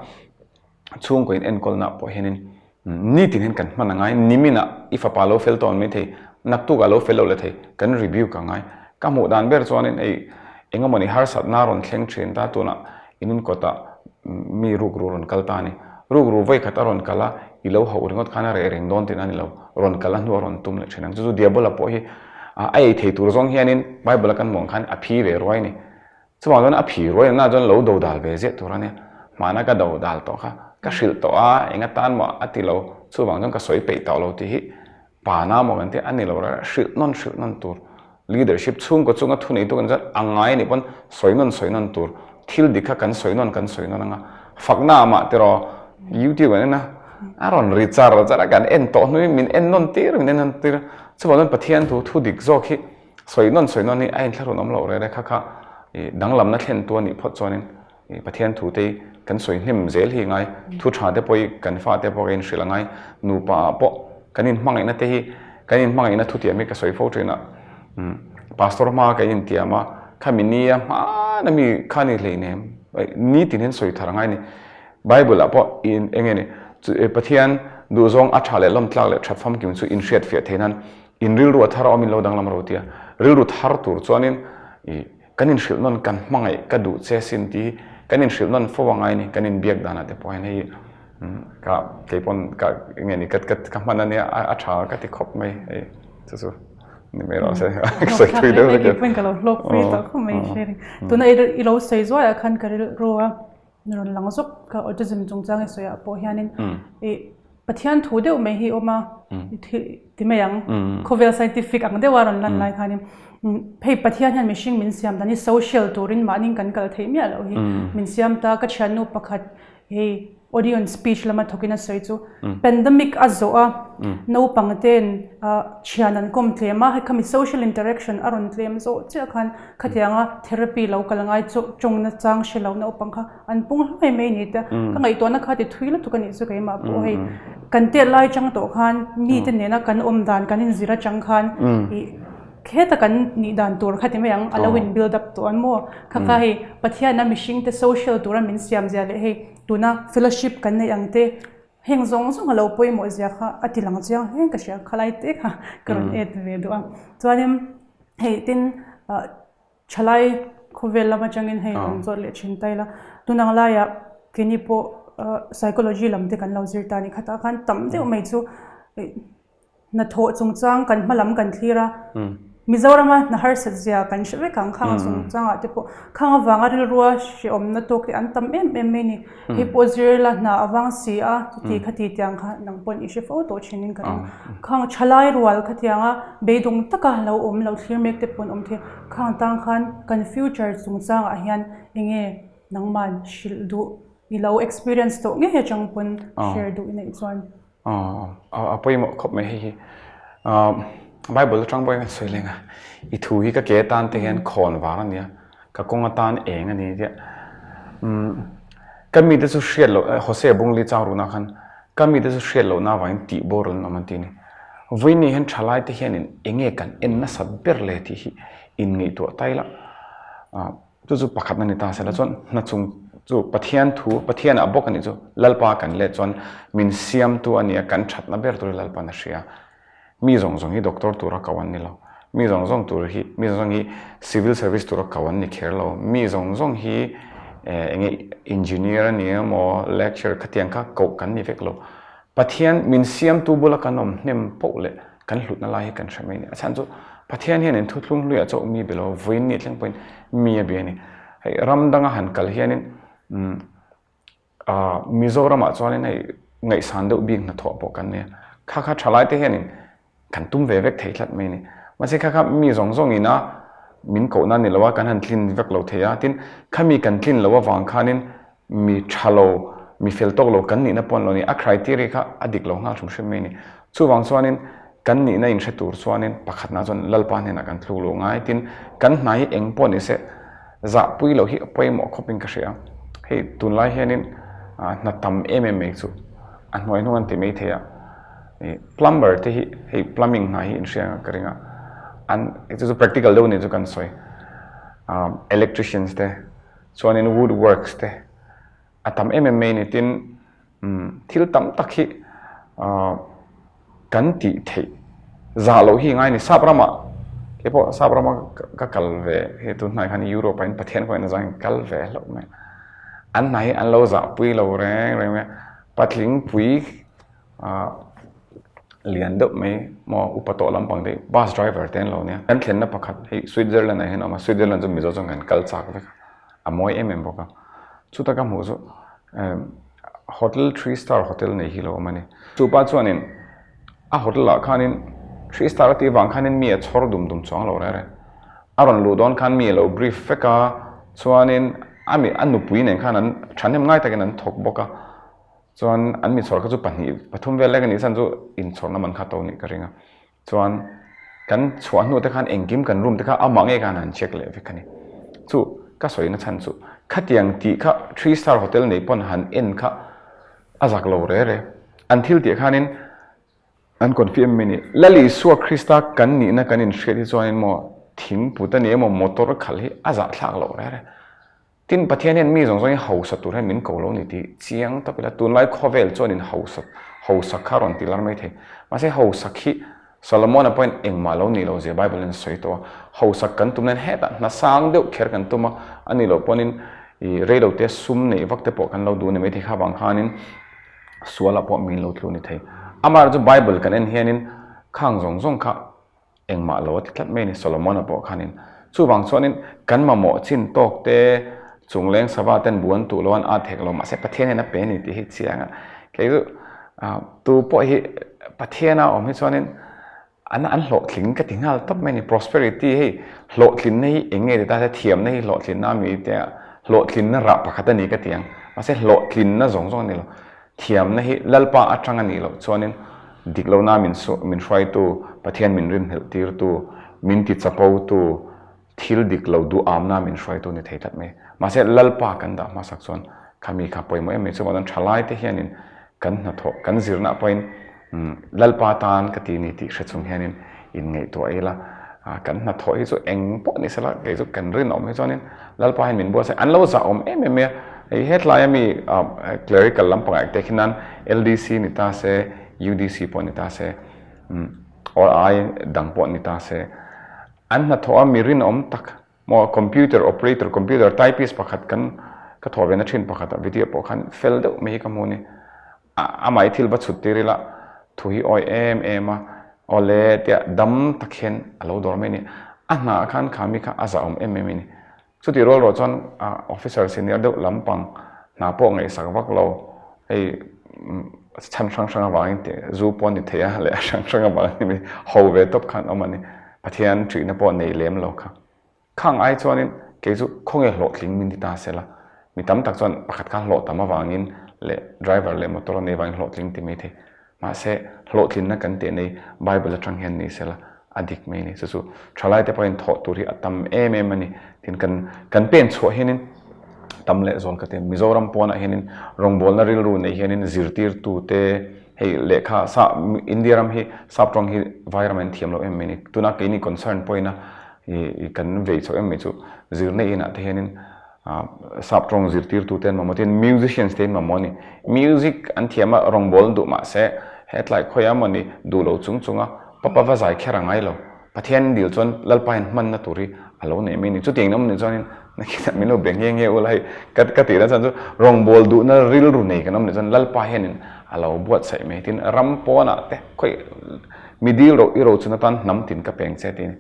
Chhungkaw in enkawlna pawh hianin nitin hian kan hman a ngai, niminah i fapa lo fel tawh an mai thei, naktukah lo fel lo leh thei, kan rebuke a ngai. Ka hmuh dan ber chuanin ei engemawni harsatna rawn thleng thin ta tunah in inkawtah mi rukru rawn kal ta a ni. Rukru vawi khat a rawn kal a, i lo hauh ringawt khan a reh reng dawn tihna a ni lo, rawn kal a hnu a rawn tum leh thin ang. Chu chu Diabola pawh hi a ei thei tur zawng hianin Bible a kan hmuh ang khan a phi ve ruai a ni. Chuvang chuan a phi ruai na chuan lo do dal ve ziah tur a nia. Hmana ka do dal tawh kha ka hrilh tawh a, eng atan maw a ti lo, chuvang chuan ka sawi peih tawh lo tih hi pa na maw kan tih a ni lo reng reng, hrilh nawn hrilh nawn tur. Leadership chhungkaw chunga thuneitu kan chuan a ngai a nih pawn sawi nawn sawi nawn tur. Thil dik kha kan sawi nawn kan sawi nawn anga fakna ah mah tiraw YouTube an en a. A rawn ri char char a, kan en tawh hnuin min en nawn tir, min en nawn tir. Chuvang chuan Pathian thu thu dik zawk hi sawi nawn sawi nawn hi a inthlahrun awm loh reh reh kha kha ih danglamna thlen tu a nih phawt chuanin ih Pathian thu te hi kan sawi hnem zel hi ngai. Thu tha te pawh hi kan fate pawh ka inhrilh a ngai. Nupa ah pawh kan inhmangaihna te hi kan inhmangaihna thutiam hi ka sawi fo thin a. Pastor hma kan intiam a, khami nia hmana mi kha ni hleinem nitin hian sawi thar a ngai a ni. Bible ah pawh in eng nge ni chu Pathian duhzawng a tha leh lawmtlak leh that famkim chu in hriat fiah theih nan in rilru a thar a awm in lo danglam ro tia rilru thar tur chuanin ih kan in hrilh nawn kan hmangaih ka duh che sin tih hi kan in hrilh nawn fo angai a ni kan in biak danah te pawh hian hei ka kei pawn ka eng nge ni ka ka ka hman ania a tha ka ti khawp mai hei chu chu ni mai rawh se ka sawi thui deuh vek e. Ka lo hlawk pui tawh khawp mai sharing tuna i lo sawi zuai ah khan ka rilru a rawn lang zawk kha autism chungchang i sawi ah pawh hianin ih Pathian thu deuh mai hi awm a ti mai ang khawvel scientific ang deuha rawn lan lai khanin hei Pathian hian mihring min siam dan hi social turin mahni kan kal theih miah loh hi min siam ta ka thiannu pakhat hei audio and speech lama thawkin a sawi chu pandemic a zawh a naupang ten thian an kawm tlem a hei khami social interaction a rawn tlem zawh chiah khan Khatianga therapy lo kal ngai chu tawngna chang hre lo naupang kha an pung hluai mai ni te ka ngaihtuahna kha ti thui lutuk a nih chu keimah pawh hei kan tet lai chang tawh khan mite nena kan awm dan kan inzir atang khan ih heta kan nih dan tur kha ti mai ang a lo in build up tawh an maw kha kha hei Pathian a mihring te social tura min siam zia leh hei tuna fellowship kan neih ang te heng zawng zawng a lo pawimawh zia kha a ti lang chiang hle ka hria khalai te kha ka rawn add ve duh a chuanin Hei tin thalai khawvel lam atangin hei rawn zawt leh thin ta ila tunang laiah keini pawh psychology lam te kan lo zir ta a ni khatah khan tam deuh mai chu hnathawh chungchang kan hma lam kan thlir a Mizorama hna harsat zia kan hre vek ang khang chungchangah te pawh khang avanga rilrua hrehawmna tawk te an tam em em mai a ni. Hei pawh zir la hna avang si a, chuti khati tiang kha nang pawn i hre fo tawh thin in ka ring. Khang thalai rual khatianga beidawng taka lo awm lo thlir mek te pawn awm thei. Khang tang khan kan future chungchangah hian enge nangman hrilh duh i lo experience tawh ngei atang pawn share duh i neih chuan. A pawimawh khawp mai hei hi. Bible atang pawhin kan sawi leng a, i thu hi ka ke atan te hian khawn var a nia, ka kawng atan eng a ni tia. Ka mite chu hriat loh, Hosea Bungli chang ruhna khan ka mite chu hriat lohna avangin tih bawr an awm an ti a ni. Vawiin hian thalai te hianin enge kan en nasat ber le tih hi inngaihtuah ta ila. Chu chu pakhatna ni ta sela chuan hna chung chu Pathian thu, Pathianah bawk a nih chu Lalpa kan let chuan min siamtu a nia, kan thatna ber tur hi Lalpa'n a hria. Mi zawng zawng hi doctor tura ko an ni lo. Mi zawng zawng tur hi, mi zawng zawng hi civil service tura ko an ni kher lo. Mi zawng zawng hi eng nge engineer a ni emaw lecturer khatiang kha koh kan ni vek lo. Pathian min siamtu bula kan awm hnem poh leh kan hlutna lai hi kan hre mai a ni. A chhan chu Pathian hian in thuthlung hluiah chauh mi be lo, vawiin ni thleng pawhin mi a bia a ni. Hei ram danga han kal hianin umm ah Mizoramah chuanin hei ngaihsan deuh bik hnathawh pawh kan nia. Kha kha thalaite hianin kan tum ve vek thei tlat mai a ni. Mahse kha kha mi zawng zawngin a min kohna ni lo a, kan han tlin vek lo thei a. Tin, khami kan tlin loh avang khanin Mi tha lo, mi fel tawk lo kan nihna pawh an lo ni. A criteria kha a dik lo nghal hrim hrim mai a ni. Chuvang chuanin kan nihna inhre tur chuanin pakhatna chuan Lalpa hnenah kan thluk luh ngai. Tin, kan hna hi eng pawh ni se zahpui loh hi a pawimawh khawpin ka hria. Hei tunlai hianin hna tam em em mai chu a hnuai hnung an ti mai thei a. Plumber te hi hei plumbing hna hi inhria ang ka ring a. An chu chu practical deuh ni chu kan sawi. Electricians te. Chuanin wood works te a tam em em mai a ni. Tin, thil tam tak hi kan tih theih zah loh hi ngai a ni. Sap ramah kei pawh sap rama ka kal ve hei tun hnai khan Europe ah hian Pathian pawhin a zain kal ve hlauh mai a. An hna hi an lo zahpui lo reng reng mai a. Patling pui lian deuh mai maw upa tawh lampang te bus driver te an lo nia. Kan thlenna pakhat hei Switzerland ah hian a awm a, Switzerland chu Mizo chuan kan kal chak vek a, a mawi em em bawk a. Chuta ka hmuh chu hotel three star hotel nei hi lo awm a ni. Chupa chuanin a hotel ah khanin three star a tih vang khanin mi a chhawr dum dum chuang lo reng reng. A rawn luh dawn khan mi a lo brief vek a, chuanin a mi a nupui nen khan an thahnem ngai takin an thawk bawk a. Chuan an mi chhawr kha chu pahnih pathum vel lek a nih chhan chu inchhawrna man kha to nih ka ring a. Chuan kan chhuah hnu te khan engkim kan room te kha amah ngei khan han check leh vek a ni. Chu ka sawi na chhan chu khatiang tih kha three star hotel nei pawn han en kha a zak lo re re. An thil tih khanin an confi em mai ni. Lal Isua Krista kan nihna kan inhriat hi chuanin maw thingput a ni emaw motor khalh hi a zahthlak lo re re. Tin, Pathian hian mi zawng zawng hi hausa tur hian min ko lo ni tih chiang tawp ila, tunlai khawvel chuanin hausa hausak kha a rawn ti lar mai thei. Mahse hausak hi Solomon-a pawhin engmah lo nih loh zia Bible hian a sawi tawh a, hausak kan tum nan hetah hna sang deuh kher kan tum a, a nih loh pawhin ih reilote sum neih vak te pawh kan lo duh a ni maithei kha vang khanin sualah pawh min lo tlu a ni thei. Amaherawhchu Bible kan en hianin khang zawng zawng kha Engmah lo a ti tlat mai a ni Solomon-a pawh khanin. Chuvang chuanin kan mamawh chin tawk te, chungleng sava ten bu an tuh lo an at hek lo mahse Pathian hian a pe a ni tih hi chiang a. Kei chu tu pawh hi Pathiana awm hi chuanin an an hlawhtling ka ti nghal tawp mai a ni. Prosperity hei hlawhtlinna hi eng nge ti ta se thiamna hi hlawhtlinna a mi te a hlawhtlinna rah pakhat a ni ka ti ang. Mahse hlawhtlinna zawng zawng a ni lo. Thiamna hi Lalpa atang a nih loh chuanin dik lohna min min hruaitu, Pathian min rinhlelh tirtu, min ti chapotu, thil dik lo duhamna min hruaitu ni thei tlat mai. Mahse Lalpa kan dah hmasak chuan khami kha pawimawh em mai chu mahse thalaite hianin kan hnathawh kan zirna pawhin Lalpa tan ka ti ni tih hre chung hianin inngaihtuah ila kan hnathawh hi chu eng pawh ni sela kei chu kan rinawm hi chuanin Lalpa hian min buatsaih an lo zahawm em em mai a hei hetlai ami clerical lampangah eng te khi nan LDC ni ta se UDC pawh ni ta se or ai dang pawh ni ta se an hnathawh a mi rinawm tak maw computer operator computer typist pakhat kan ka thawh ve na thin pakhat a video pawh khan fel deuh mai hi ka hmu a ni. Amah i thil va chhut tir ila thu hi awi em em a, awle tia dam tak hian a lo dawr mai a ni. A hnah khan kha mi kha a zahawm em em a ni. Chutih rual rual chuan officer senior deuh lampang hna pawh ngaihsak vak lo, hei chhan hrang hrang avangin tih zu pawh a ni thei a leh a hrang hrang avangin mi ho ve tawp khan awm a ni. Pathian ṭihna pawh nei lem lo kha. Khang ai chuanin kei chu khawnge hlawhtling min ti ta sela, mi tam tak chuan pakhat kha hlawh tam avangin leh driver leh motor a nei avangin hlawhtling ti mai thei. Mahse, hlawhtlinna kan teh nei Bible atang hian nei sela a dik mai a ni. Chu chu thalaite pawhin thawh tur hi a tam em em a ni. Tin, kan kan pen chhuah hianin tam leh zawl ka ti a. Mizoram pawnah hianin rawngbawlna rilru nei hianin zirtirtute hei lehkha sa India ram hi sap tawng hi vai ram an thiam lo em mai a ni. Tuna keini concern pawhin a I kan vei chho em mai chu zirna inah te hianin sap tawng zirtirtu te an mamawh tin musicians te an mamawh a ni. Music an thiam a rawngbâwl duh mah se hetlai khawiah mawni duh lo chung chunga papa va zai kher a ngai lo. Pathian dil chuan Lalpa hian hmanna tur hi a lo nei mai a ni. Chutiang awm nih chuanin nakinah min lo be nghe nghe ula hei ka ka tihna chhan chu rawngbâwl duhna rilru nei kan awm nih chuan Lalpa hianin a lo buatsaih mai tin ram pawnah te khawi mi dil ro i rochun atan hnam tin ka peng che tih a ni.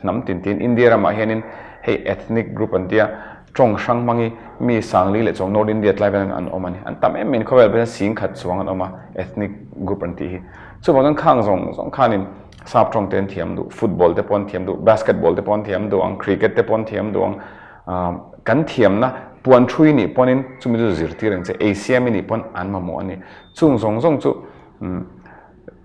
Hnam tin tin India ramah hianin hei ethnic group an tia tawng hrang hmangi mi Sangli leh chuang North India tlai velah an awm a ni. An tam em em khawvel pawh hian sing khat chuang an awm a ethnic group an tih hi. Chuvang chuan khang zawng zawng khanin sap tawng te an thiam duh, football te pawh an thiam duh, basketball te pawh an thiam duh ang, cricket te pawh an thiam duh ang. Kan thiamna puan thui nih pawhin chumi chu zirtir ang che, ei siam i nih pawn an mamawh a ni. Chung zawng zawng chu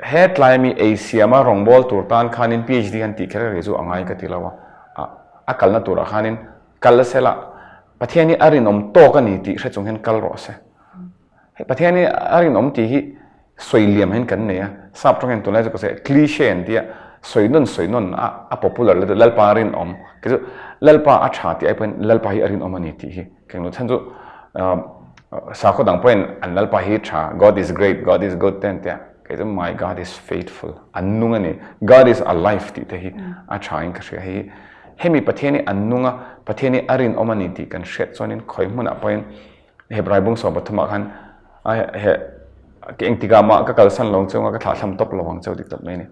Hetlai mi ei siama rawngbâwl tur tân khânin PhD han tih kher kher chu a ngai ka ti lo a, a kalna turah khânin kal se la, Pathian hi a rinawm tâwk a ni tih hre chung hian kal rawh se. Hei Pathian hi a rinawm tih hi sawi liam hian kan nei a, sap ṭawng hian tunlai chu ka sawi a, cliche an ti a, sawi nawn sawi nawn a, a popular lutuk Lalpa a rinawm, kei chu Lalpa a ṭha tih ai pawhin Lalpa hi a rinawm a ni tih hi ka englo chhan chu Sakhaw dang pawhin an Lalpa hi tha, God is great, God is good te an ti a, kei chu my God is faithful, an nung a ni, God is alive tih te hi a tha in ka hria. Hei hemi Pathian hi an nung a, Pathian hi a rinawm a ni tih kan hriat chuanin khawi hmunah pawhin Hebrai bung sawm pathumah khan he engtikah mah ka kalsan lo ang cheu nga ka thlahthlam tawp lo ang cheu dik tawp mai a ni.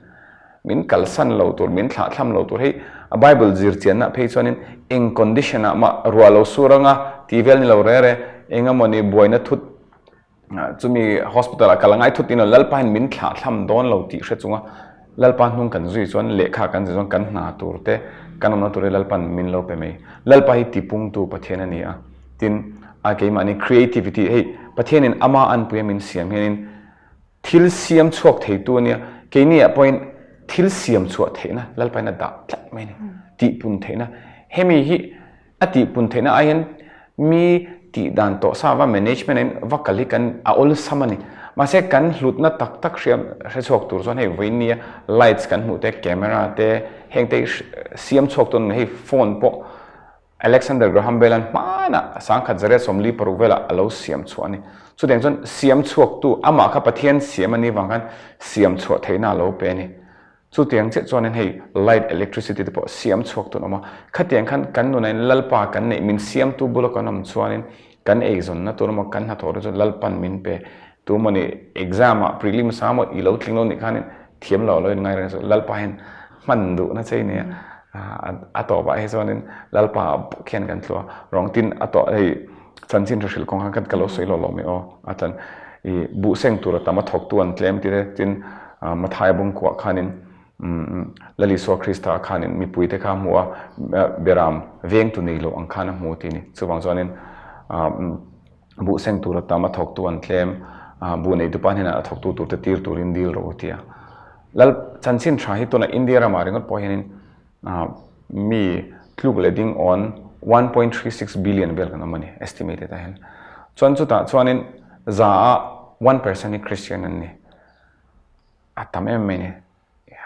Min kalsan lo tur, min thlahthlam lo tur hei a Bible zir chianna phei chuanin eng condition ah mah ruah lo sur anga tih vel ni lo re re, eng emawni buaina thut chumi hospital ah kal angai thut tih lo Lalpa hian min thlahthlam dawn lo tih hre chunga Lalpa hnung kan zui chuan lehkha kan zir chuan kan hna tur te kan awmna tur hi Lalpa'n min lo pe mai. Lalpa hi tipungtu Pathian a ni a, tin a keimahni creativity hei. Pathianin ama anpuia min siam hianin thil siam chhuak theitu a nia, keini ah pawhin thil siam chhuah theihna Lalpain a dah tlat mai a ni, tihpun theihna. Hemi hi a tihpun theihna ai hian mi tih dan tawh sa va management in va kal hi kan a awlsam a ni. Mahse kan hlutna tak tak hriam hre chhuak tur chuan hei vawiin nia lights kan hmuh te, camera te heng te hi siam chhuak tur a ni. Hei phone pawh Alexander Graham Bell-a'n hmanah sangkhat zariat 46 velah a lo siam chhuah a ni. Chutiang chuan siam chhuaktu amah kha Pathian siam a nih vang khan siam chhuah theihna a lo pe a ni. Chutiang chiah chuanin hei light electricity te pawh siam chhuak tun awm a, khatiang khan kan nunain Lalpa kan neih min siamtu bula kan awm chuanin kan eizawnna tur emaw kan hnathawh te chu Lalpan min pe. Tu emaw nih exam ah prelims ah emaw i lo tling lo nih khanin thiam lo lo in ngai reng chu Lalpa hian hman duhna che i nia a tawpah hi chuanin Lalpa ah bawk hian kan tlu a, rawng tin a tawh hei chanchin hre hrilh kawng khan ka lo sawi lo lo mai aw a tlan i buh seng tur a tam a thawktu an tlem tih te tin Mathaia bawngkuah khanin Lal Isua Krista khanin mipuite kha a hmu a beram vengtu nei lo ang khan a hmu tih a ni. Chuvang chuanin buh seng tur a tam a thawktu an tlem buh neitupa hnenah a thawktu turte tir turin dil rawh u ti a. Lal chanchin tha hi tunah India ramah ringawt pawh hianin Mi tluk leh ding awn 1.36 billion vel kan awm a ni, estimated ah hian. Chuan chutah chuanin za ah 1% hi Christian an ni. A tam em mai ni.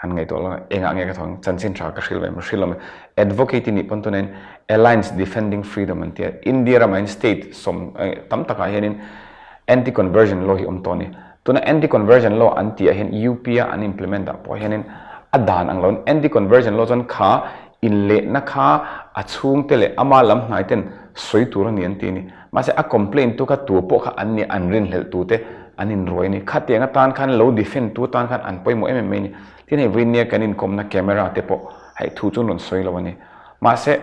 Han ngaihtuah lo engah nge ka thawng chanchin tha ka hrilh ve em hrilh lo mai. Advocate i nih pawn tunain Alliance Defending Freedom an tia. India ramah hian state sawm tam takah hianin anti-conversion law hi awm tawh a ni. Tuna anti-conversion law an tih ah hian UP a an implement ah pawh hianin a dan ang loin anti-conversion law chuan kha inlehna kha a chhungte leh ama lam hnai ten sawi tur a ni an ti a ni. Mahse a complaint tu kha tu pawh kha an ni an rinhlelh tu te an inruai a ni. Khatiang atan khan lo defend tu atan khan an pawimawh em em mai a ni. Tin hei vawiin nia kan inkawmna camera te pawh hei thu chu an rawn sawi lo a ni. Mahse,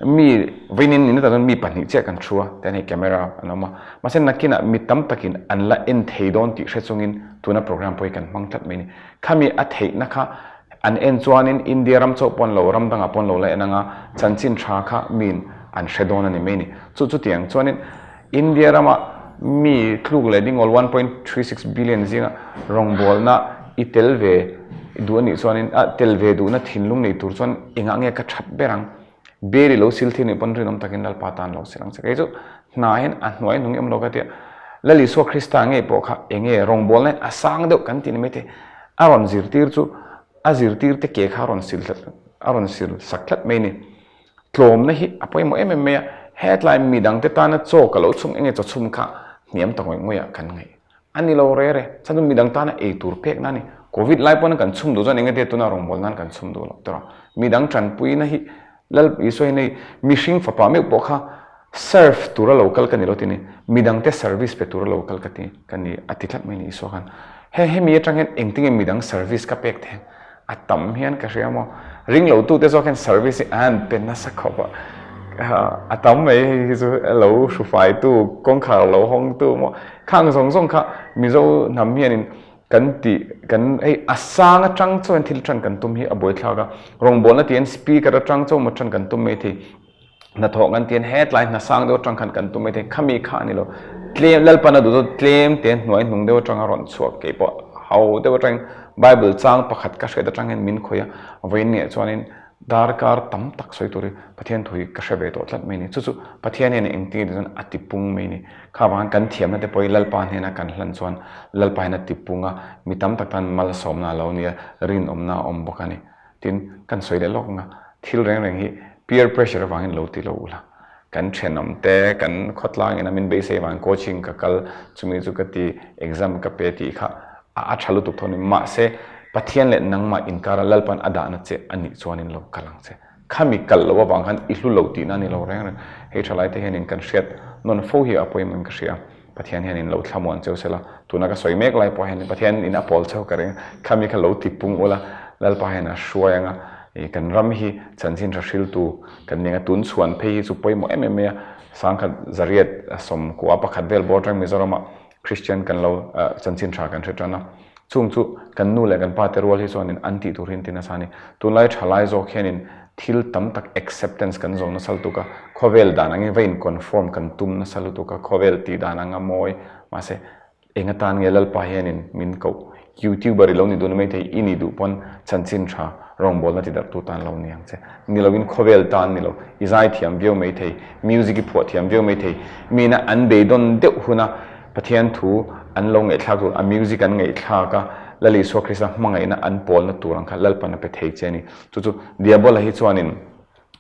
mi vawiin in atang chuan mi pahnih chiah kan thu a, tihian hei camera an awm a. Mahse, nakinah mi tam takin an la en thei dawn tih hre chungin tuna program pawh hi kan hmang tlat mai a ni. Khami a theihna kha an en chuanin India ram chauh pawn lo, ram dangah pawn lo la en anga chanchin tha kha miin an hre dawn a ni mai a ni. Chu chutiang chuanin India rama mi tluk leh dingawl 1.36 billion zinga rawngbawlna i tel ve duh a nih chuanin a tel ve duhna thinlung nei tur chuan engah nge ka that ber ang? Bel i lo sil thil nih pawn rinawm takin Lalpa tan lo sil ang che. Kei chu hna hian a hnuai hnung i awm lo ka tia Lal Isua Krista ngei pawh kha enge rawngbawlna hian a sang deuh kan tih ni maithei a rawn zirtir chu a zirtirte ke kha a rawn sil tlat a rawn sil sak tlat mai a ni. Tlawmna hi a pawimawh em em mai a, hetlai midangte tana chaw ka lo chhung enge chaw chhum kha hniam ta ngawih ngawih ah kan ngaih a ni lo re re, chuan chu midang tana ei tur pekna a ni. Covid lai pawn kan chhum duh chuan enge te tuna rawngbawlh nan kan chhum duh loh tawh a, midang tanpuina hi Lal Isua hian hei mihring fapa meuh pawh kha serve tura lo kal ka ni lo ti a ni, midangte service pe tura lo kal ka ti ka ni a ti tlat mai a ni Isua khan. He hemi atang hian engtinge midang service ka pek thei ang? A tam hian ka hria maw? Ring lo tute zawk hian service hi an pe nasa khawp a, a tam mai hei hi chu lo hrufai tu, kawngkhar lo hawng tu maw khang zawng zawng kha Mizo hnam hianin kan tih kan hei a sang atang chuan thil tan kan tum hi a buaithlak a, rawngbawlna tiin speaker atang chuan maw tan kan tum mai thei. Hnathawh kan tian hetlai hna sang deuh atang khan kan tum mai thei, khami kha a ni lo. Tlem, Lalpan a duh chu tlem te hnuai hnung deuh atanga rawn chhuak kei pawh ho deuh atangin Bible chang pakhat ka hriat atang hian min khawih a, vawiin ni ah chuanin darkar tam tak sawi tur hi Pathian thu hi ka hre ve tawh tlat mai a ni. Chu chu Pathian hian engtin nge tih chuan a ti pung mai a ni. Kha vang kan thiamna te pawh hi Lalpa hnena kan hlan chuan Lalpa hian a ti pung a, mi tam tak tan malsawmna a lo nia, rinawmna a awm bawk a ni. Tin, kan sawi leh lawk ang a, thil reng reng hi peer pressure avangin lo ti lo ula. Kan thenawm te, kan khawtlang ina min beisei avangin coaching ka kal, chumi chu ka ti, exam ka pe tih kha a tha lutuk tho a ni. Mahse, Pathian leh nangmah inkara Lalpan a dahna che a nih chuanin lo kal ang che. Khami kal loh avang khan i hlu lo tihna a ni lo reng reng. Hei thalaite hianin kan hriat nawn fo hi a pawimawhin ka hria. Pathian hianin lo thlamuan cheu sela, tuna ka sawi mek lai pawh hianin Pathian in a pawl cheu ka ring, khami kha lo ti pung ula, Lalpa hian a hruai anga, i kan ram hi chanchin tha hriltu kan ni anga, tun chhuan phei hi chu pawimawh em em mai a, sangkhat zariat sawmkua pakhat vel bawr atang Mizoramah Kristian kan lo chanchin tha kan hre tan a, chung chu kan nu leh kan pa te rual hi chuanin an tih tur hi an ti nasa a ni. Tunlai thalai zawk hianin. Thil tam tak acceptance kan zawm nasa lutuk a, khawvel dan angin va in conform kan tum nasa lutuk a, khawvel tih dan anga mawi mahse Eng atan nge Lalpa hianin min koh? YouTuber i lo ni dun maithei i nih duh pawn chanchin tha rawngbawlna ti darhtu tan lo ni ang che. Ni loin khawvel tan ni lo, i zai thiam viau maithei, music i phuah thiam viau maithei, mina an beidawn deuh huna Pathian thu an lo ngaihthlak tur, a music an ngaihthlak a, Lal Isua Krista hmangaihna an pawlna tur ang kha Lalpan a pe thei che a ni. Chu chu Diabola hi chuanin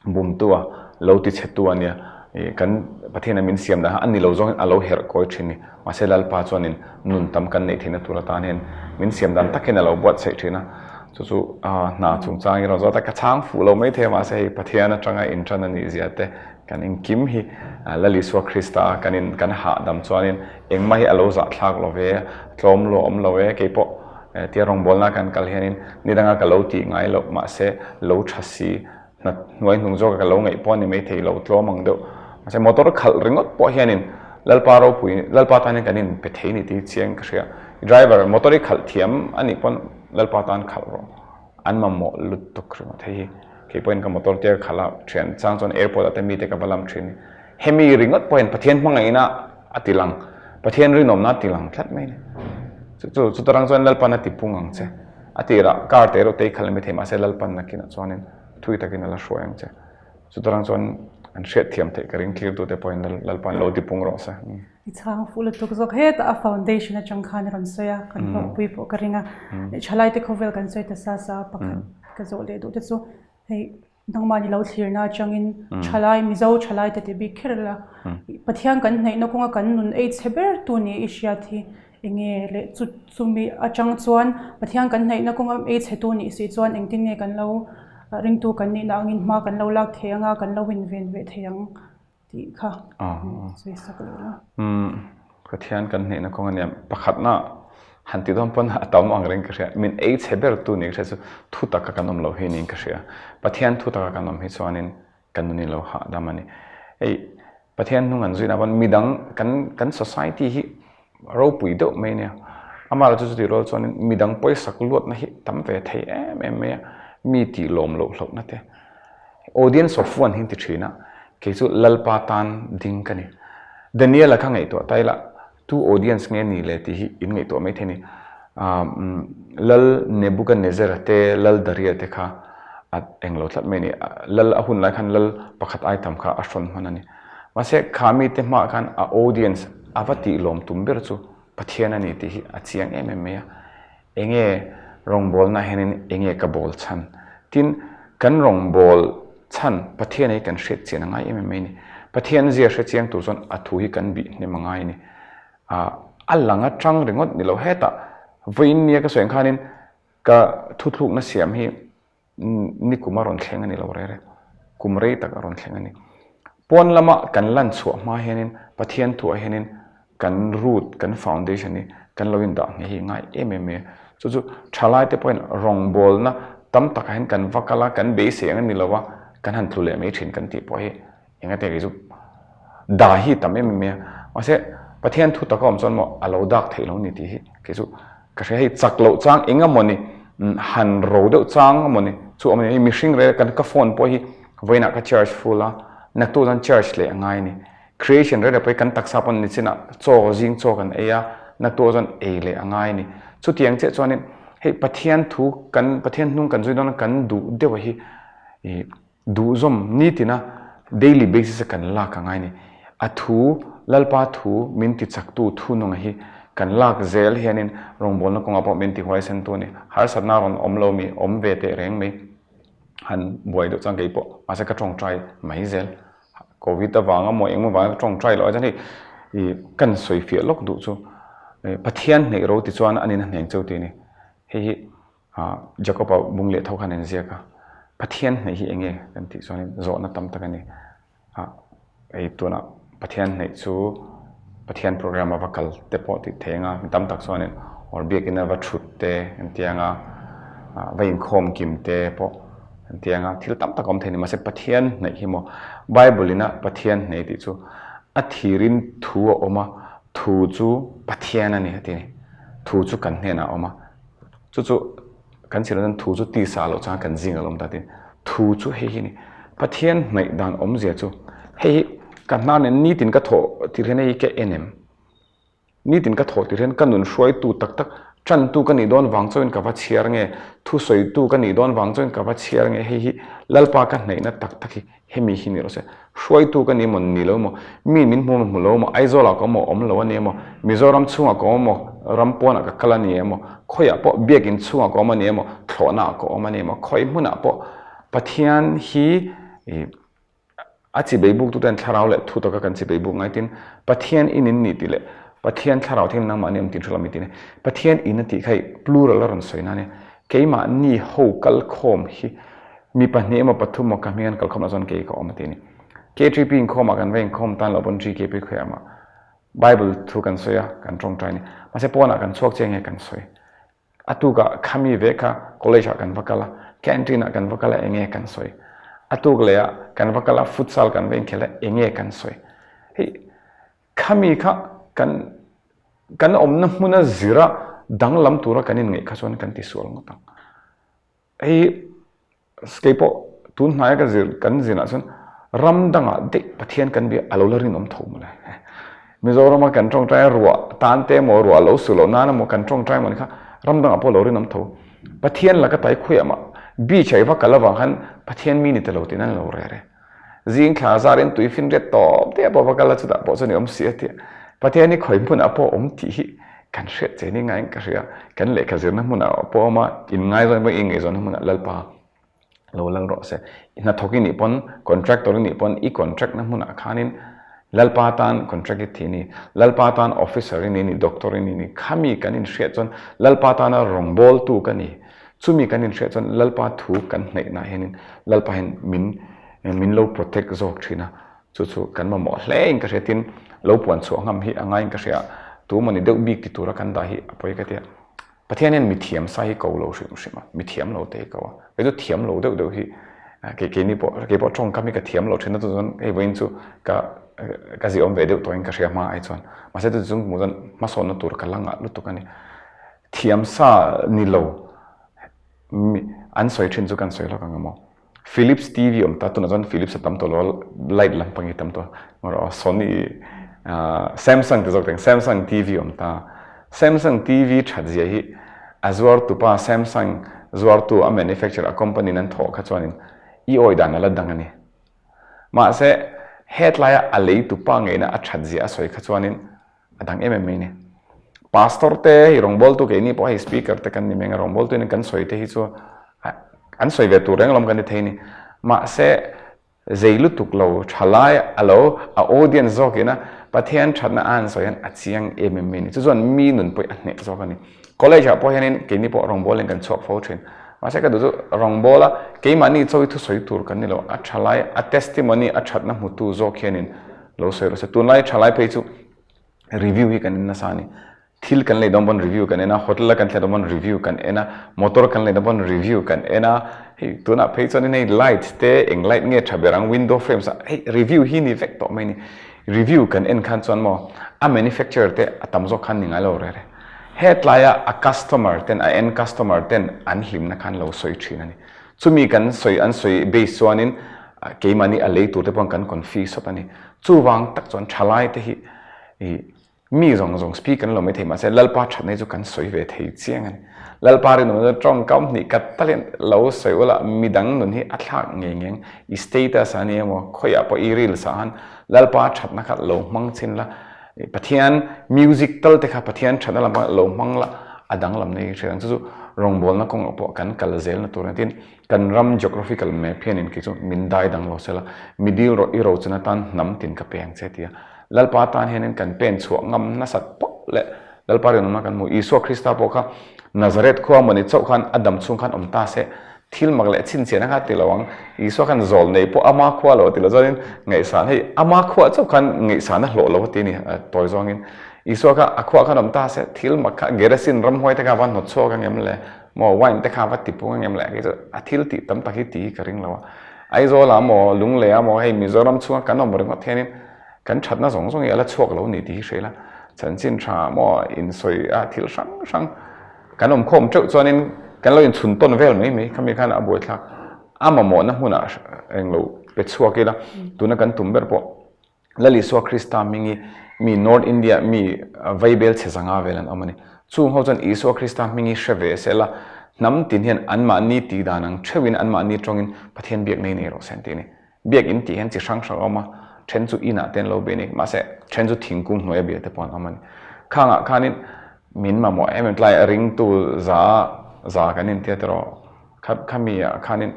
Bumtu a, lo ti chhetu a nia. Ih, kan Pathian a min siam dan kha a ni lo zawngin a lo herh kawi thin ni. Mahse Lalpa chuanin nun tam kan neih theihna tur atan hian min siam dan takin a lo buatsaih thin a. Chu chu hna chungchang i rawn zawt a, ka chhang fuh lo maithei a, mahse hei Pathian atanga intan a nih zia te kan engkim hi Lal Isua Krista kan in kan hahdam chuanin engmah hi a lo zahthlak lo ve, tlawm lo awm lo e, keipawh tia rawngbawlna kan kal hianin nidanga ka lo tih ngai loh mahse lo tha si Hna hnuai hnung zawk a ka lo ngaih pawh a ni maithei lo tlawm ang deuh. Mahse motor khalh ringawt pawh hianin Lalpa ropui, Lalpa tan hian kan in pe thei ni tih chiang ka hria. Driver motor i khalh thiam a nih pawn Lalpa tan khalh rawh. An mamawh lutuk ringawt hei hi. Kei pawhin ka motor tia ka khalh a, thian chang chuan airport ah te mite ka va lam thin. Hemi ringawt pawhin Pathian hmangaihna a ti lang, Pathian rinawmna a ti lang tlat mai a ni. Chu chu chutarang chuan Lalpan a ti pung ang che. A tirah car te erawh tei khalh a mi thei mahse Lalpan nakinah chuanin thui takin a la hruai ang che. Chutarang chuan an hriat thiam theih ka ring clear tute pawhin Lalpan lo ti pung rawh se. I chhang fuh lutuk zawk hetah a foundation atang khan i rawn sawi a, kan hlawkpui pawh ka ring a. Thalaite khawvel kan sawi ta sa sa a, pakhat ka zawh leh duh te chu hei Nangmahni lo thlirna atangin thalai, Mizo thalai te ti bik kher ila, Pathian kan hnaihna kawnga kan nun ei chhe ber tu ni i hriat hi enge le chu chumi atang chuan Pathian kan hnaihna kawnga ei chhe tu nih si chuan engtin nge kan lo ringtu kan nihna angin hma kan lo lak thei anga kan lo inven ve thei ang. tih kha sawi sak leh la. Pathian kan hnehna kawng a nia. Pakhatna han ti dawn pawn a tam ang reng ka hria. Min ei chhe ber tu ni ka hria chu thu taka kan awm loh hi niin ka hria. Pathian thu taka kan awm hi chuanin kan nun hi lo hahdam a ni. Hei Pathian hnung an zuina pawn midang kan kan society hi ropui deuh mai a nia. Amah chu chutih rual chuanin midang pawisak luatna hi tam ve thei em em mai a. Mi tih lawm loh hlauhna te. Audience of one hi an ti thin a, kei chu Lalpa tan ding ka ni. Daniel-a kha ngaihtuah ta ila, tu audience nge ni le tih hi in ngaihtuah mai thei a ni. Lal Nebuchadnezzar-a te, Lal Daria te kha a englo tlat mai a ni. Lal a hun lai khan Lal pakhat ai tam kha a hrawn hman a ni. Mahse, kha mite hmaah khan a audience a va tih lawm tum ber chu Pathian a ni tih hi a chiang em em mai a. Enge rawngbawlna hianin enge ka bawl chhan? Tin, kan rawngbâwl chhan Pathian hi kan hriat chian a ngai em em mai a ni. Pathian zia hre chiang tur chuan a thu hi kan bih hnem a ngai a ni. A lang atang ringawt ni lo hetah vawiin nia ka sawi ang khanin ka thuthlukna siam hi Nikum a rawn thleng a ni lo rere. Kum rei tak a rawn thleng a ni. Pawn lama kan lan chhuah hma hianin Pathian thuah hianin kan root, kan foundation hi kan lo indah nghe hi ngai em em mai a. Chu chu thalaite pawhin rawngbawlna tam takah hian kan va kal a, kan beisei ang a ni lo a, kan han tlu leh mai thin kan tih pawh hi Engati kei chu da hi tam em em mai a, mahse Pathian thu taka awm chuan maw a lo dak theih lo ni tih hi kei chu ka hria hei chak loh chang eng emaw ni han ro deuh chang emaw ni chu awm a ni hei mihring rel kan ka phone pawh hi vawiinah ka charge full a naktuk chuan charge leh a ngai a ni creation rel pawh hi kan taksa pawn nichinah chaw zing chaw kan ei a naktuk chuan ei leh a ngai a ni chutiang chiah chuanin hei Pathian thu kan Pathian hnung kan zui dawn a kan duh deuh hi ih Duhzawm nitina daily basis a kan lak a ngai ni. A thu, Lalpa thu min ti chaktu thu nunga hi kan lak zel hianin rawngbawlna kawngah pawh min ti huaisen tu a ni. Harsatna rawn awm lo mi awm ve teh reng mai. Han buai deuh chuan kei pawh mahse ka tawngtai mai zel. Covid avanga maw engemaw vanga ka tawngtai loh ai chuan hei ih kan sawifiah lawk duh chu Pathian hneih ro ti chuan a nina hneng cheu tih a ni. Hei hi Jacob-a bung leh tho khan an ziak a, Pathian hnaih hi enge kan tih chuanin zawhna tam tak a ni. Hei tunah Pathian hnaih chu Pathian program a va kal te pawh tih thei anga mi tam tak chuanin or biakina va thut te an ti anga, va inkhawm kim te pawh an ti anga thil tam tak a awm thei a ni. Mahse Pathian hnaih hi maw Bible ina Pathian hnaih tih chu a thirin thu a awm a, thu chu Pathian a ni a ti a ni. Thu chu kan hnenah a awm a. Chu chu kan chhilh chuan thu chu tisa loh chuan kan zing a lo awm ta tin. Thu chu hei hi a ni. Pathian hnaih dan awmzia chu hei hi ka hna nen nitin ka thawh tir hian hei hi ka en em? Nitin ka thawh tir hian ka nun hruaitu tak tak tantu ka nih dawn vang chauhin ka va chhiar nge, thusawitu ka nih dawn vang chauhin ka va chhiar nge hei hi Lalpa ka hnaihna tak tak hi hemi hi ni rawh se. Hruaitu ka ni emaw ni lo emaw, mi min hmu emaw hmu lo emaw, Aizawlah ka awm emaw awm lo a ni emaw, Mizoram chhungah ka awm emaw, ram pawnah ka kal a ni emaw, khawiah pawh biakinn chhungah ka awm a ni emaw, thlawhnaah ka awm a ni emaw, khawi hmunah pawh Pathian hi a chibei buktuten thlarau leh thu taka kan chibei buk ngai tin Pathian in in nih tih leh Pathian thlarau thing nangmah ni awm tin hrilh a mi tih a ni. Pathian in a tih kha i plural a rawn sawi na a nia. Keimahni ho kal khawm hi mi pahnih emaw pathum emaw ka hming an kal khawm lah chuan kei ka awm a ti a ni. KTP inkhawmah kan va inkhawm tan loh pawn GKP khawiah mah Bible thu kan sawi a, kan tawngtai a ni. Mahse pawnah kan chhuak chiang nge kan sawi. A tukah khami ve kha college ah kan va kal a, canteen ah kan va kal a enge kan sawi. A tuk leh ah kan va kal a futsal kan va inkhel a enge kan sawi. Hei khami kha kan kan awmna hmuna zira danglam tura kan inngaih kha chuan kan tisual ngawt ang. Hei Kei pawh tun hnaia ka zir kan zinah chuan ram dangah daih Pathian kan bia a lo la rinawm tho mawle. Mizorama kan tawngtai a ruah tan te emaw ruah lo su loh nan emaw kan tawngtai emaw ni kha ram dangah pawh a lo rinawm tho. Pathian laka tai khuiah mah beach ah i va kal avang khan Pathian mi ni ta lo tiin an lo reh reh. Zing thla zarin tui finriat tawp te pawh va kal a chutah pawh chuan i awm si a tia. Pathian hi khawi hmunah pawh awm tih hi kan hriat che ni ngaiin ka hria. Kan lehkha zirna hmunah pawh awm a, inngaizawng pawh inngaihzawnna hmunah Lalpa lo lal rawh se. I hnathawk i nih pawn, contractor i nih pawn i contract na hmunah khanin Lalpa tan contract i thi a ni, Lalpa tan officer i ni a ni, doctor i ni a ni. Khami kan inhriat chuan Lalpa tana rawngbawltu ka ni. Chumi kan inhriat chuan Lalpa thu kan hnaihnaah hianin Lalpa hian min min lo protect zawk thin a, chu chu kan mamawh hle in ka hria tin lo puan chhuah ngam hi a ngaiin ka hria, tu mawni deuh bik ti tura kan dah hi a pawi ka ti a, Pathian hian mithiam sa hi ko lo hrim hrim a, mithiam lo te hi ko a, kei chu thiam lo deuh deuh hi kei keini pawh kei pawh tawngkam hi ka thiam lo thin a chu chuan hei vawiin chu ka ka ziawm ve deuh tawhin ka hria hma ai chuan mahse chu chung hmuh chuan hmasawnna tur ka la ngah lutuk a ni. Thiam sa ni lo mi an sawi thin chu kan sawi lawk ang emaw. Philips TV awm ta tunah chuan Philips a tam tawh lo light lampang hi tam tawh marawh Sony Samsung ti zawk teng Samsung TV awm ta. Samsung TV that zia hi a zuar tu pa Samsung zuar tu a manufacturer a company in an thawh kha chuanin i awi dan a la dang a ni. Mahse hetlai a lei tu pa ngeina a that zia a sawi kha chuanin A dang em em mai ni. Pastor te hei rawngbawltu keini pawh hei speaker te kan ni mai ang a, rawngbawltu in kan sawi te hi chu an sawi ve tur reng alawm kan ti thei ni. Mahse zei lutuk lo thalai a lo a audience zawk ina Pathian thatna a han sawi hian a chiang em em mai ni. Chu chuan mi nun pawh a hneh zawk a ni. College ah pawh hianin keini pawh rawngbawlin kan chhuak fo thin. Mahse ka duh chu rawngbawla keimahni chawi thusawi tur kan ni lo, a thalai a testimony a thatna hmutu zawk hianin Lo sawi rawh se. Tunlai thalai phei chu review hi kan en nasa a ni. Thil kan lei dawn pawn review kan en a, hotel a kan thlen dawn pawn review kan en a, motor kan lei dawn pawn review kan en a, hei tunah phei chuan in hei light te eng light nge tha ber ang window frames ah hei review hi ni vek tawh mai a ni. Review kan en khan chuan maw a manufacturer te a tam zawk khan ni ngai lo rere. Hetlaia a customer ten a end customer ten an hlimna khan lo sawi thin a ni. Chumi kan sawi an sawi base chuanin keimahni a lei turte pawh kan confi sawt a ni. Chuvang tak chuan thalai te hi i mi zawng zawng speaker an lo mai thei mahse Lalpa thatna hi chu kan sawi ve thei chiang a ni. Lalpa rinawmna chu tawngkam hnih kat talin lo sawi ula midang nun hi a thlak ngei ngeng i status a ni emaw khawiah pawh i reels ah khan Lalpa thatna kha lo hmang chin la Pathian music tal te kha Pathian thatna lamah lo hmang la a danglam nei hriat ang chu chu rawngbawlna kawngah pawh kan kal zelna tur a ni. Tin, kan ram geographical map hianin kei chu min dai dang lo sela, mi dil rawh i rochun atan hnam tin ka pe ang che tia Lalpa tan hianin kan pen chhuah ngam nasat pawh leh Lalpa rinawmna kan hmu. Isua Krista pawh kha Nazareth khua mawni chauh khan a dam chhung khan awm ta se, thil mak leh chhinchhiahna kha ti lo ang. Isua khan zawl nei pawh ama khua lo a ti lo chuanin ngaihsan hei ama khua chauh khan ngaihsan a hlawh lo a ti a ni tawi zawngin. Isua kha a khuah khan awm ta se thil mak kha Gerasin ramhuai te kha va hnawt chhuak ang em le maw wine te kha va ti pung ang em le kei chu a thil tih tam tak hi ti hi ka ring lo a. Aizawl ah maw Lunglei ah maw hei Mizoram chhunga kan awm ringawt hianin kan thatna zawng zawng hi a la chhuak lo ni tih hi hria ila chanchin tha maw insawi a thil hrang hrang Kan awm khawm teuh chuanin kan lo inchhun tawn vel mai mai khami khan a buaithlak. A mamawhna hmunah englo pe chhuak ila, tuna kan tum ber pawh Lal Isua Krista hmingi mi North India mi vaibel chhe zanga vel an awm a ni. Chung ho chuan Isua Krista hmingi hre ve se la, hnam tin hian anmahni tih dan ang theuhin anmahni tawngin Pathian biak nei nei rawh se an ti a ni. Biak in tih hian chi hrang hrang a awm a, then chu inah te an lo bia a ni, mahse then chu thingkung hnuaia bia te pawh an awm a ni. Khangah khanin min mamawh em em tlai ringtu za za kan intia tiraw kha khami ah khanin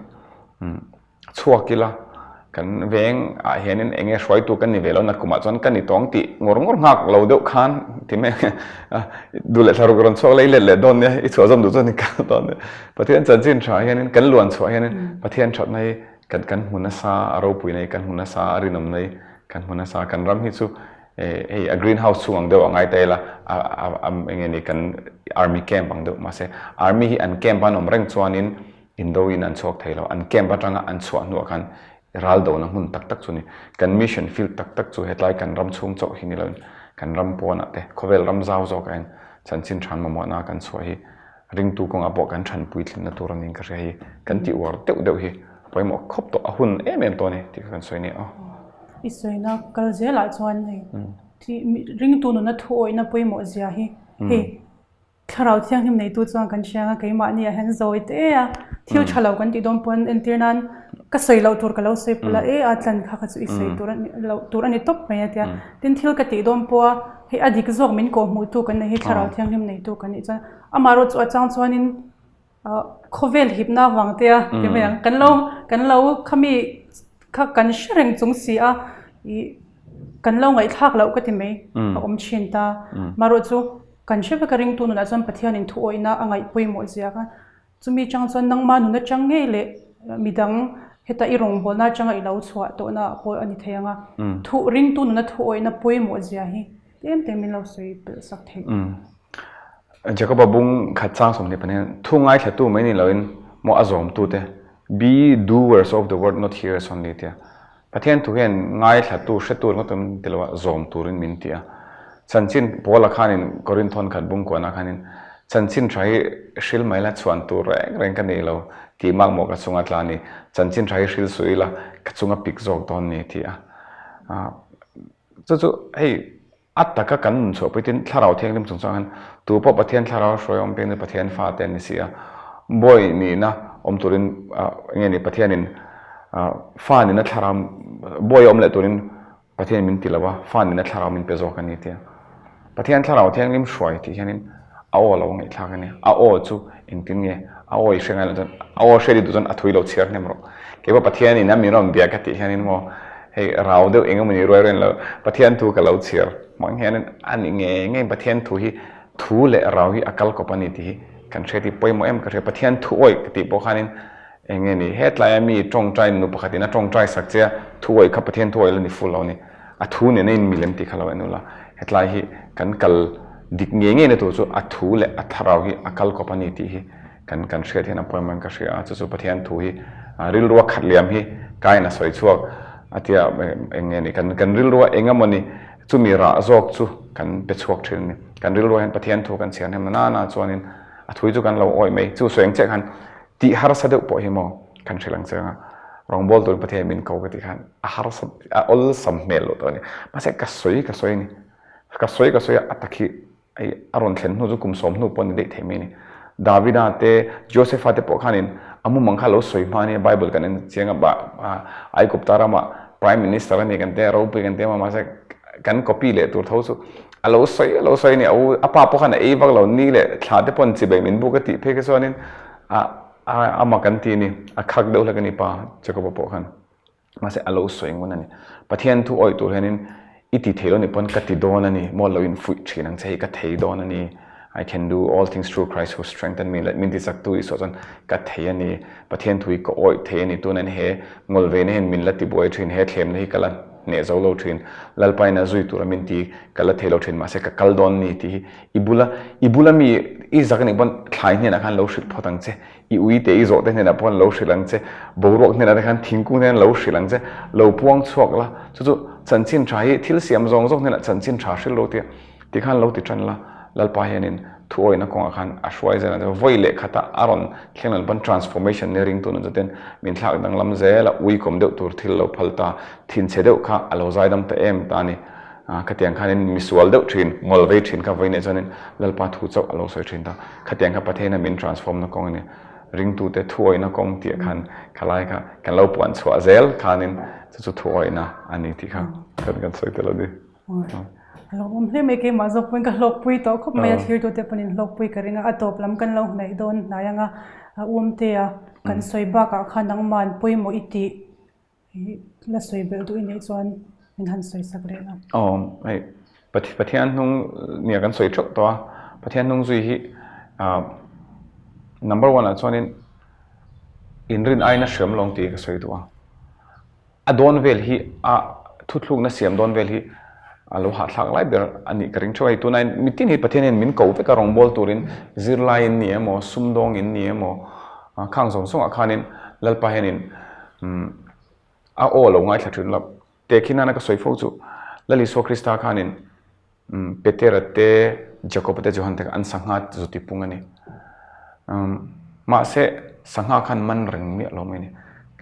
chhuak ila kan veng ah hianin eng nge hruaitu kan ni ve lo nakumah chuan ka ni tawng tih ngawr ngawr nghak lo deuh khan ti mai a duh leh thlaruk rawn chhuak lei let leh dawn nia i chhuah zawm duh chuan i kal dawn nia Pathian chanchin tha hianin kan luan chhuah hianin Pathian thatna hi kan kan hmu nasa a ropui na hi kan hmu nasa a rinawm na hi kan hmu nasa kan ram hi chu hei a green house chhung ang deuh a ngai ta ila a a eng nge ni kan army camp ang deuh mahse army hi an camp a an awm reng chuanin Indo in an chhuak thei lo. An camp atanga an chhuah hnuah khan ral dona hmun tak tak chu ni. Kan mission field tak tak chu hetlai kan ram chhung chauh hi ni loin kan ram pawnah te khawvel ram zau zawkah hian chanchin than mamawhna kan chhuah hi ringtu kawngah pawh kan than puitlinna tur a niin ka hria hi kan tih uar deuh deuh hi a pawimawh khawp tawh a hun em em tawh a ni tih kha kan sawi nia aw. I sawina kal zelah chuan hei ringtu nuna thuawihna pawimawh zia hi hei Thlarau Thianghlim neitu chuan kan hria ang a, keimahni ah hian zawi te a, thil tha lo kan tih dawn pawn entir nan ka sawi loh tur ka lo sawi pawlh a, e a tlan kha kha chu i sawi tur a ni loh tur a ni tawp mai a tia. Tin thil ka tih dawn pawh a, hei a dik zawk min kawh hmuhtu kan nei hi Thlarau Thianghlim neitu kan nih chuan amaherawh chu a chang chuanin khawvel hipna avang te a ti mai ang, kan lo kan lo khami kha kan hre reng chung si a ih kan lo ngaihthlak loh ka ti mai a awm thin ta. Amaherawh chu Kan hre vek a ringtu nunah chuan Pathianin thuawihna a ngaih pawimawh zia kha. Chumi chang chuan nangma nun atang ngei leh midang heta i rawngbawlna atanga i lo chhuah tawhna ah pawh a ni thei ang a. Thu ringtu nuna thuawihna pawimawh zia hi tlem te min lo sawi pelh sak theih. Jacoba bung khat chang 20 pahnih hian thu ngaithlatu mai ni loin maw a zawmtute, Be doers of the word not hearers only tia Pathian thu hian ngaithlatu, hretu ringawt min ti lo a, zawm turin min ti a. Chanchin, Paula khanin Korinthon khat bungkuanah khanin, Chanchin tha hi hril mai la chhuan tur reng reng ka nei lo tih mak maw ka chunga tla ni, chanchin tha hi hril suh ila ka chunga pik zawk dawn ni ti a. Chu chu hei A taka kan nun chhuah puitin Thlarau Thianghlim chung chuan khan tu pawh Pathian Thlarau hruai awm peng chu Pathian fate an ni si a. Bawi nihna awm turin eng nge ni Pathianin fa nihna Thlarau bawi a awm leh turin Pathianin min ti lo a, fa nihna Thlarau min pe zawk a ni tia. Pathian Thlarau Thianghlim hruai tih hianin a aw lo ngaihthlak a ni. A aw chu engtin nge a aw i hre ngai loh chuan a aw hriat i duh chuan a thui lo chhiar hnem rawh. Keipawh Pathianin a min rawn bia ka tih hianin maw Hei rau deuh eng emawni ruai ruaiin lo Pathian thu ka lo chhiar hmang hianin a ni ngei ngei Pathian thu hi thu leh rau hi a kal kawp a ni tih hi kan hria tih pawimawh em ka hria Pathian thu awih ka tih pawh khanin eng nge ni hetlaia mi tawngtai nu pakhatin a tawngtai sak che a thu awih kha Pathian thu awih la ni full lo a ni a thu nena in milem tih kha lo en ula hetlai hi kan kal dik ngei ngei na tur chu a thu leh a thlarau hi a kal kawp a ni tih hi Kan kan hriat hian a pawimawh in ka hria a, chu chu Pathian thu hi rilrua khat liam hi kain a sawi chhuak a tia eng nge ni kan kan rilrua eng emaw ni chumi rah zawk chu kan pe chhuak thin a ni. Kan rilrua hian Pathian thu kan chhiar hnem na na chuanin a thui chu kan lo awih mai. Chu sawi ang chiah khan tih harsa deuh pawh hi maw kan hrilh ang chiang a, rawngbâwl turin Pathian min ko ka tih khan a harsa a awlsam hmel loh tawh a ni. Mahse ka sawi ka sawi a ni, ka sawi ka sawi a a tak hi Hei a rawn thlen hnu chu kum sawm hnu pawh a ni daih thei mai a ni. Davida te, Josepha te pawh khanin a mumang kha lo sawi hma a nia, Bible kan en chiang a, Aigupta ramah Prime Minister a ni kan tia, ropui kan tia mahse kan copy leh tur tho chu a lo sawi a lo sawi a ni. A u a pa pawh khan a ei vak lo, ni leh thla te pawh an chibei min buk a tih phei kha chuanin a a mak an ti a ni, a khak deuh hlek a ni pa Jacob-a pawh khan. Mahse a lo sawi ngun a ni. Pathian thu awih tur hianin i ti thei lo nih pawn ka ti dawn a ni, maw lo in fuih thin ang che hi ka thei dawn a ni, I can do all things through Christ who strengthen me leh min ti chak tu Isua chuan ka thei a ni, Pathian thu hi ka awih thei a ni, tunain he ngawlveina hian min la ti buai thin, he thlemna hi ka la hneh zo lo thin, Lalpa in a zui tura min ti ka la thei lo thin, mahse ka kal dawn ni tih hi i bula i bula mi i zak anih pawn thlai hnenah khan lo hrilh phawt ang che. I ui te i zawh te hnenah pawh an lo hrilh ang che, boruak hnenah te khan thingkung hnenah an lo hrilh ang che, lo puang chhuak la, chu chu chanchin tha hi thil siam zawng zawng hnenah chanchin tha hrilh lo tia tikhan lo ti tan la, Lalpa hianin Thuawihna kawngah khan a hruai zel ang vawi leh khata a rawn thleng lo pawn transformation nia ringtu nun chutin min thlak danglam zel a, uikawm deuh tur thil lo phal ta, thinchhe deuh kha a lo zaidam ta em ta a ni. Khatiang khanin misual deuh thin, ngawl vei thin kha vawi nei chuanin Lalpa thu chauh a lo sawi thin ta. Khatiang kha Pathian-a min transform na kawng a ni. Ringtute thuawihna kawng tih khan khalai kha kan lo puan chhuah zel khanin chu chu thuawihna a ni tih kha kan kan sawi tel a ni. A lawmawm hle mai, keimah zawk pawhin ka hlawkpui tawh khawp mai a, thlirtute pawhin in hlawkpui ka ring a, a tawp lam kan lo hnaih dawn hnai ang a, Uamtea kan sawi bakah khan nangman pawimawh i tih i la sawi belh duh i neih chuan min han sawi sak leh la. Aw, hei Pathian hnung nia kan sawi theuh tawh a, Pathian hnung zui hi number one ah chuanin inrin aiin a hriam lo ang tih ka sawi duh a. A dawn vel hi a thuthlukna siam dawn vel hi a lo hahthlak lai ber a nih ka ring theuh a, tunai mitin hi Pathian hian min ko vek a rawngbâwl turin zirlai in ni emaw sumdawng in ni emaw khang zawng zawngah khanin Lalpa hianin a aw lo ngaithla thin lo. Tehkhin nana ka sawi fo chu Lal Isua Krista khanin Petera te, Jakoba te, Johan te kha an sangha zu tipung a ni. Mahse, sangha khan man reng miah lo mai a ni.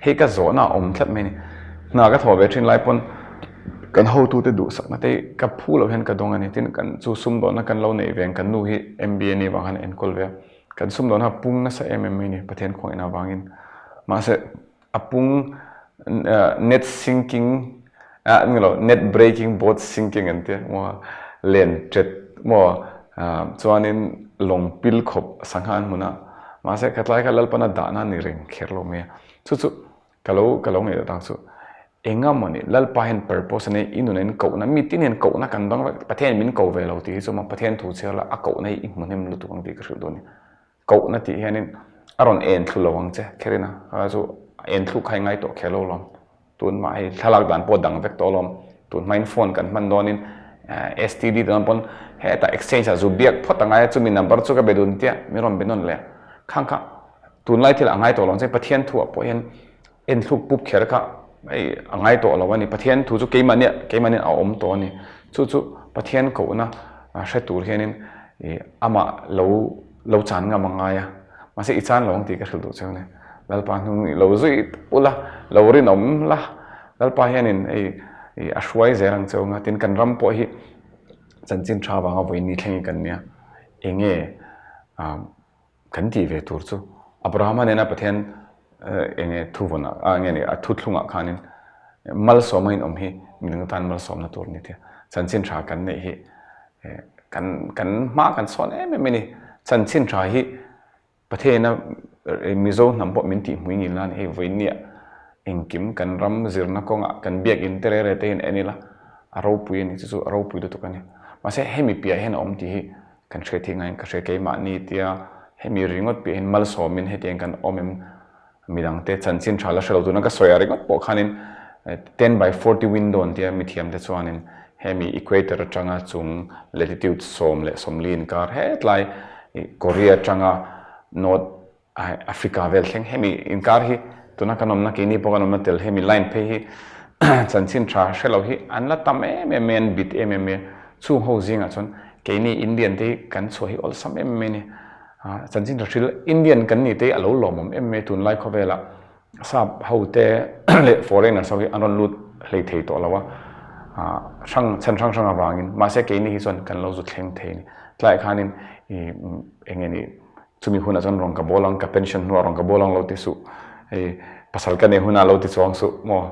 Hei ka zawhna a awm tlat mai a ni. Hna ka thawh ve thin lai pawn kan hotute duhsakna te ka phu loh hian ka dawng a ni. Tin, kan chu sumdawnna kan lo neih ve ang, kan nu hi MBA ni avang khan a enkawl ve a. Kan sumdawnna a pung nasa em em mai a ni, Pathian khawngaihna avangin. Mahse, A pung net sinking ah ni lo net breaking boat sinking an tia maw len tet maw chuanin lawng pil khawp sangha an hmun a mahse khatlai kha Lalpana dahna ni reng kher lo mai a chu chu ka lo ka lo ngaihtuah tak chu enga maw ni Lalpa hian purpose a nei i nun in kohna mi tin hian kohna kan dawng vek Pathian min ko ve lo tih hi chu maw Pathian thu chhiar la a kohna hi i hmu hnem lutuk ang tih ka hrilh dawn a ni. Kohna tih hianin a rawn en thlu lo ang che kher ina kha chu en thluk kha i ngai tawh kher lo lawm. Tun hma hei thlalak dan pawh dang vek tawh lawm. Tun hmain phone kan hman dawnin STD dawn pawn hetah exchange ah zu biak phawt a ngai a chumi number chu ka be dun tia min rawn be nawn leh khang kha tunlai thil a ngai tawh lo ang che Pathian thuah pawh hian En thluk pup kher kha hei a ngai tawh lo a ni. Pathian thu chu keimahnia keimahnian a awm tawh a ni. Chu chu Pathian kohna hre tur hianin ih amah lo lo chan ngam a ngai a. Mahse i chan lo ang tih ka hrilh duh cheu a ni. Lalpa hnung ih lo zui ula, lo rinawm la, Lalpa hianin hei ih a hruai zel ang cheu ang a. Tin kan ram pawh hi chanchin tha vanga vawiin thleng hi kan nia. Enge ah. Kan tih ve tur chu Abrahama nena Pathian enge thuvawn ah nge ni a thuthlungah khanin malsawma inawm hi midang tan malsawmna tur a ni tia chanchin tha kan neih hi kan kan hma kan sawn em em a ni. Chanchin tha hi Pathianina Mizo hnam pawh min tihhmui ngil nan hei vawiinniah engkim kan ram zirna kawngah kan biakinn te rere te hian en ila a ropui a ni chu chu a ropui lutuk a ni. Mahse hemi piah hian a awm tih hi Kan hre thei ngaiin ka hre keimahni tia hemi ringawt piah hian malsawmin hetiang kan awm em midangte chanchin tha la hre lo tuna ka sawi a ringawt pawh khanin 10/40 window an tia mithiamte chuanin hemi equator atanga chung latitude 10 le 40 inkar hetlai Korea atanga North Africa vel thleng hemi inkar hi tuna kan awmna keini pawh kan awmna tel hemi line phei hi chanchin tha hre lo hi an la tam em em mai an bit em em mai a chung ho zingah chuan keini Indian te hi kan chhuah hi awlsam em em mai a ni chanchin tha hril Indian kan nih te hi a lo lawmawm em mai tunlai khawvelah sap ho te leh foreigners ho hi an rawn lut hlei thei tawh lo a hrang chhan hrang hrang avangin mahse keini hi chuan kan lo zu thleng thei a ni tlaiah khanin ih eng nge ni Chumi hunah chuan rawn ka bawl ang, ka pension hnuah rawn ka bawl ang lo ti suh, hei pasal ka nei hunah lo ti chuang suh maw,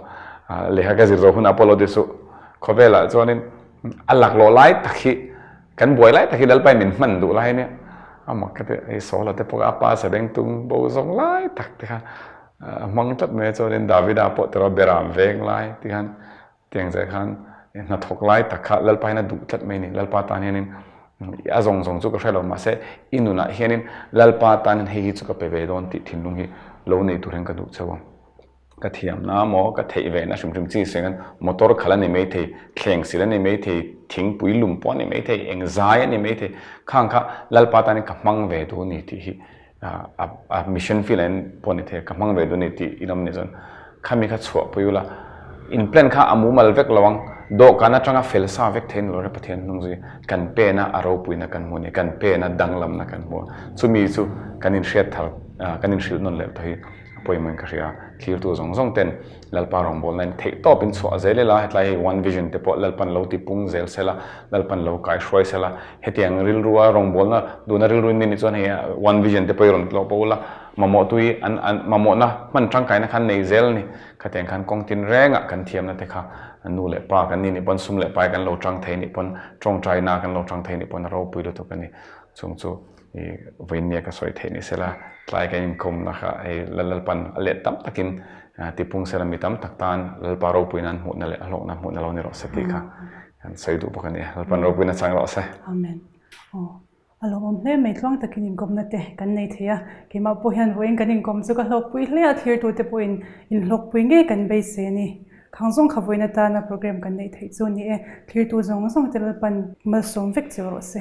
lehkha ka zir zawh hunah pawh lo ti suh. Khawvelah chuanin a laklawh lai tak hi, kan buai lai tak hi Lalpain min hman duh lai ania, a mak ka ti, hei Sawla te pawh kha a pa sabeng tung bo zawng lai tak te kha a hmang tlat mai a, chuanin Davida pawh tiraw Beram veng lai ti khan Tiang zeh khan hnathawk lai tak kha Lalpa hian a duh tlat mai a ni. Lalpa tan hianin a zawng zawng chu ka hre lo mahse i nunah hianin Lalpa tan hian hei hi chu ka pe ve dawn tih thinlung hi lo nei tur hian ka duh cheu a. Ka thiamna maw ka theih ve na hrim hrim chi sawi hian motor khalh a ni mai thei, thleng sil a ni mai thei, thingpui lum pawh a ni mai thei, eng zai a ni mai thei khang kha Lalpa tan hian ka hmang ve duh a ni tih hi a mission field ah hian pawh ni thei a, ka hmang ve dawn a ni tih in awm nih chuan khami kha chhuahpui ula in plan kha a mumal vek lo ang. Dawhkan atanga fel sa vek thei ni lo re Pathian hnung zui kan pen a, a ropuina kan hmu a ni, kan pen a, danglamna kan hmu a. Chumi chu kan inhriat thar, kan inhrilh nawn leh tawh hi a pawimawhin ka hria. Thlirtu zawng zawng ten Lalpa rawngbawlna in theih tawpin chhuah zel ila, hetlai hei One Vision te pawh Lalpan lo ti pung zel sela, Lalpan lo kaihruai sela, hetiang rilrua rawngbawlna duhna rilru in ni chuan hei One Vision te pawh i rawn tlawh pawh ula, mamawhtu hi an an mamawhna hman tangkaina kha an nei zel a ni. Khatiang khan kawng tin rengah kan thiamna te kha nu leh pa kan ni nih pawn sum leh pai kan lo tang thei nih pawn tawngtaina kan lo tang thei nih pawn a ropui lutuk a ni. Chung chu i vawiinnia ka sawi theih ni sela tlai kan inkawmna kha hei Lalpan a let tam takin tipung sela mi tam tak tan Lalpa ropuina an hmuhna leh a hlawkna hmuhna lo ni rawh se tih kha kan sawi duh bawk a ni. Lalpan ropuina chang rawh se. Amen. Aw. A lawmawm hle mai, tluang takin inkawmna te kan nei thei a, keimah pawh hian vawiin kan inkawm chu ka hlawkpui hle a, thirtute pawhin inhlawkpui ngei kan beisei a ni. Khang zawng kha vawiin atana program kan neih theih chu a ni e, thirtu zawng zawng te Lalpan malsawm vek cheu rawh se.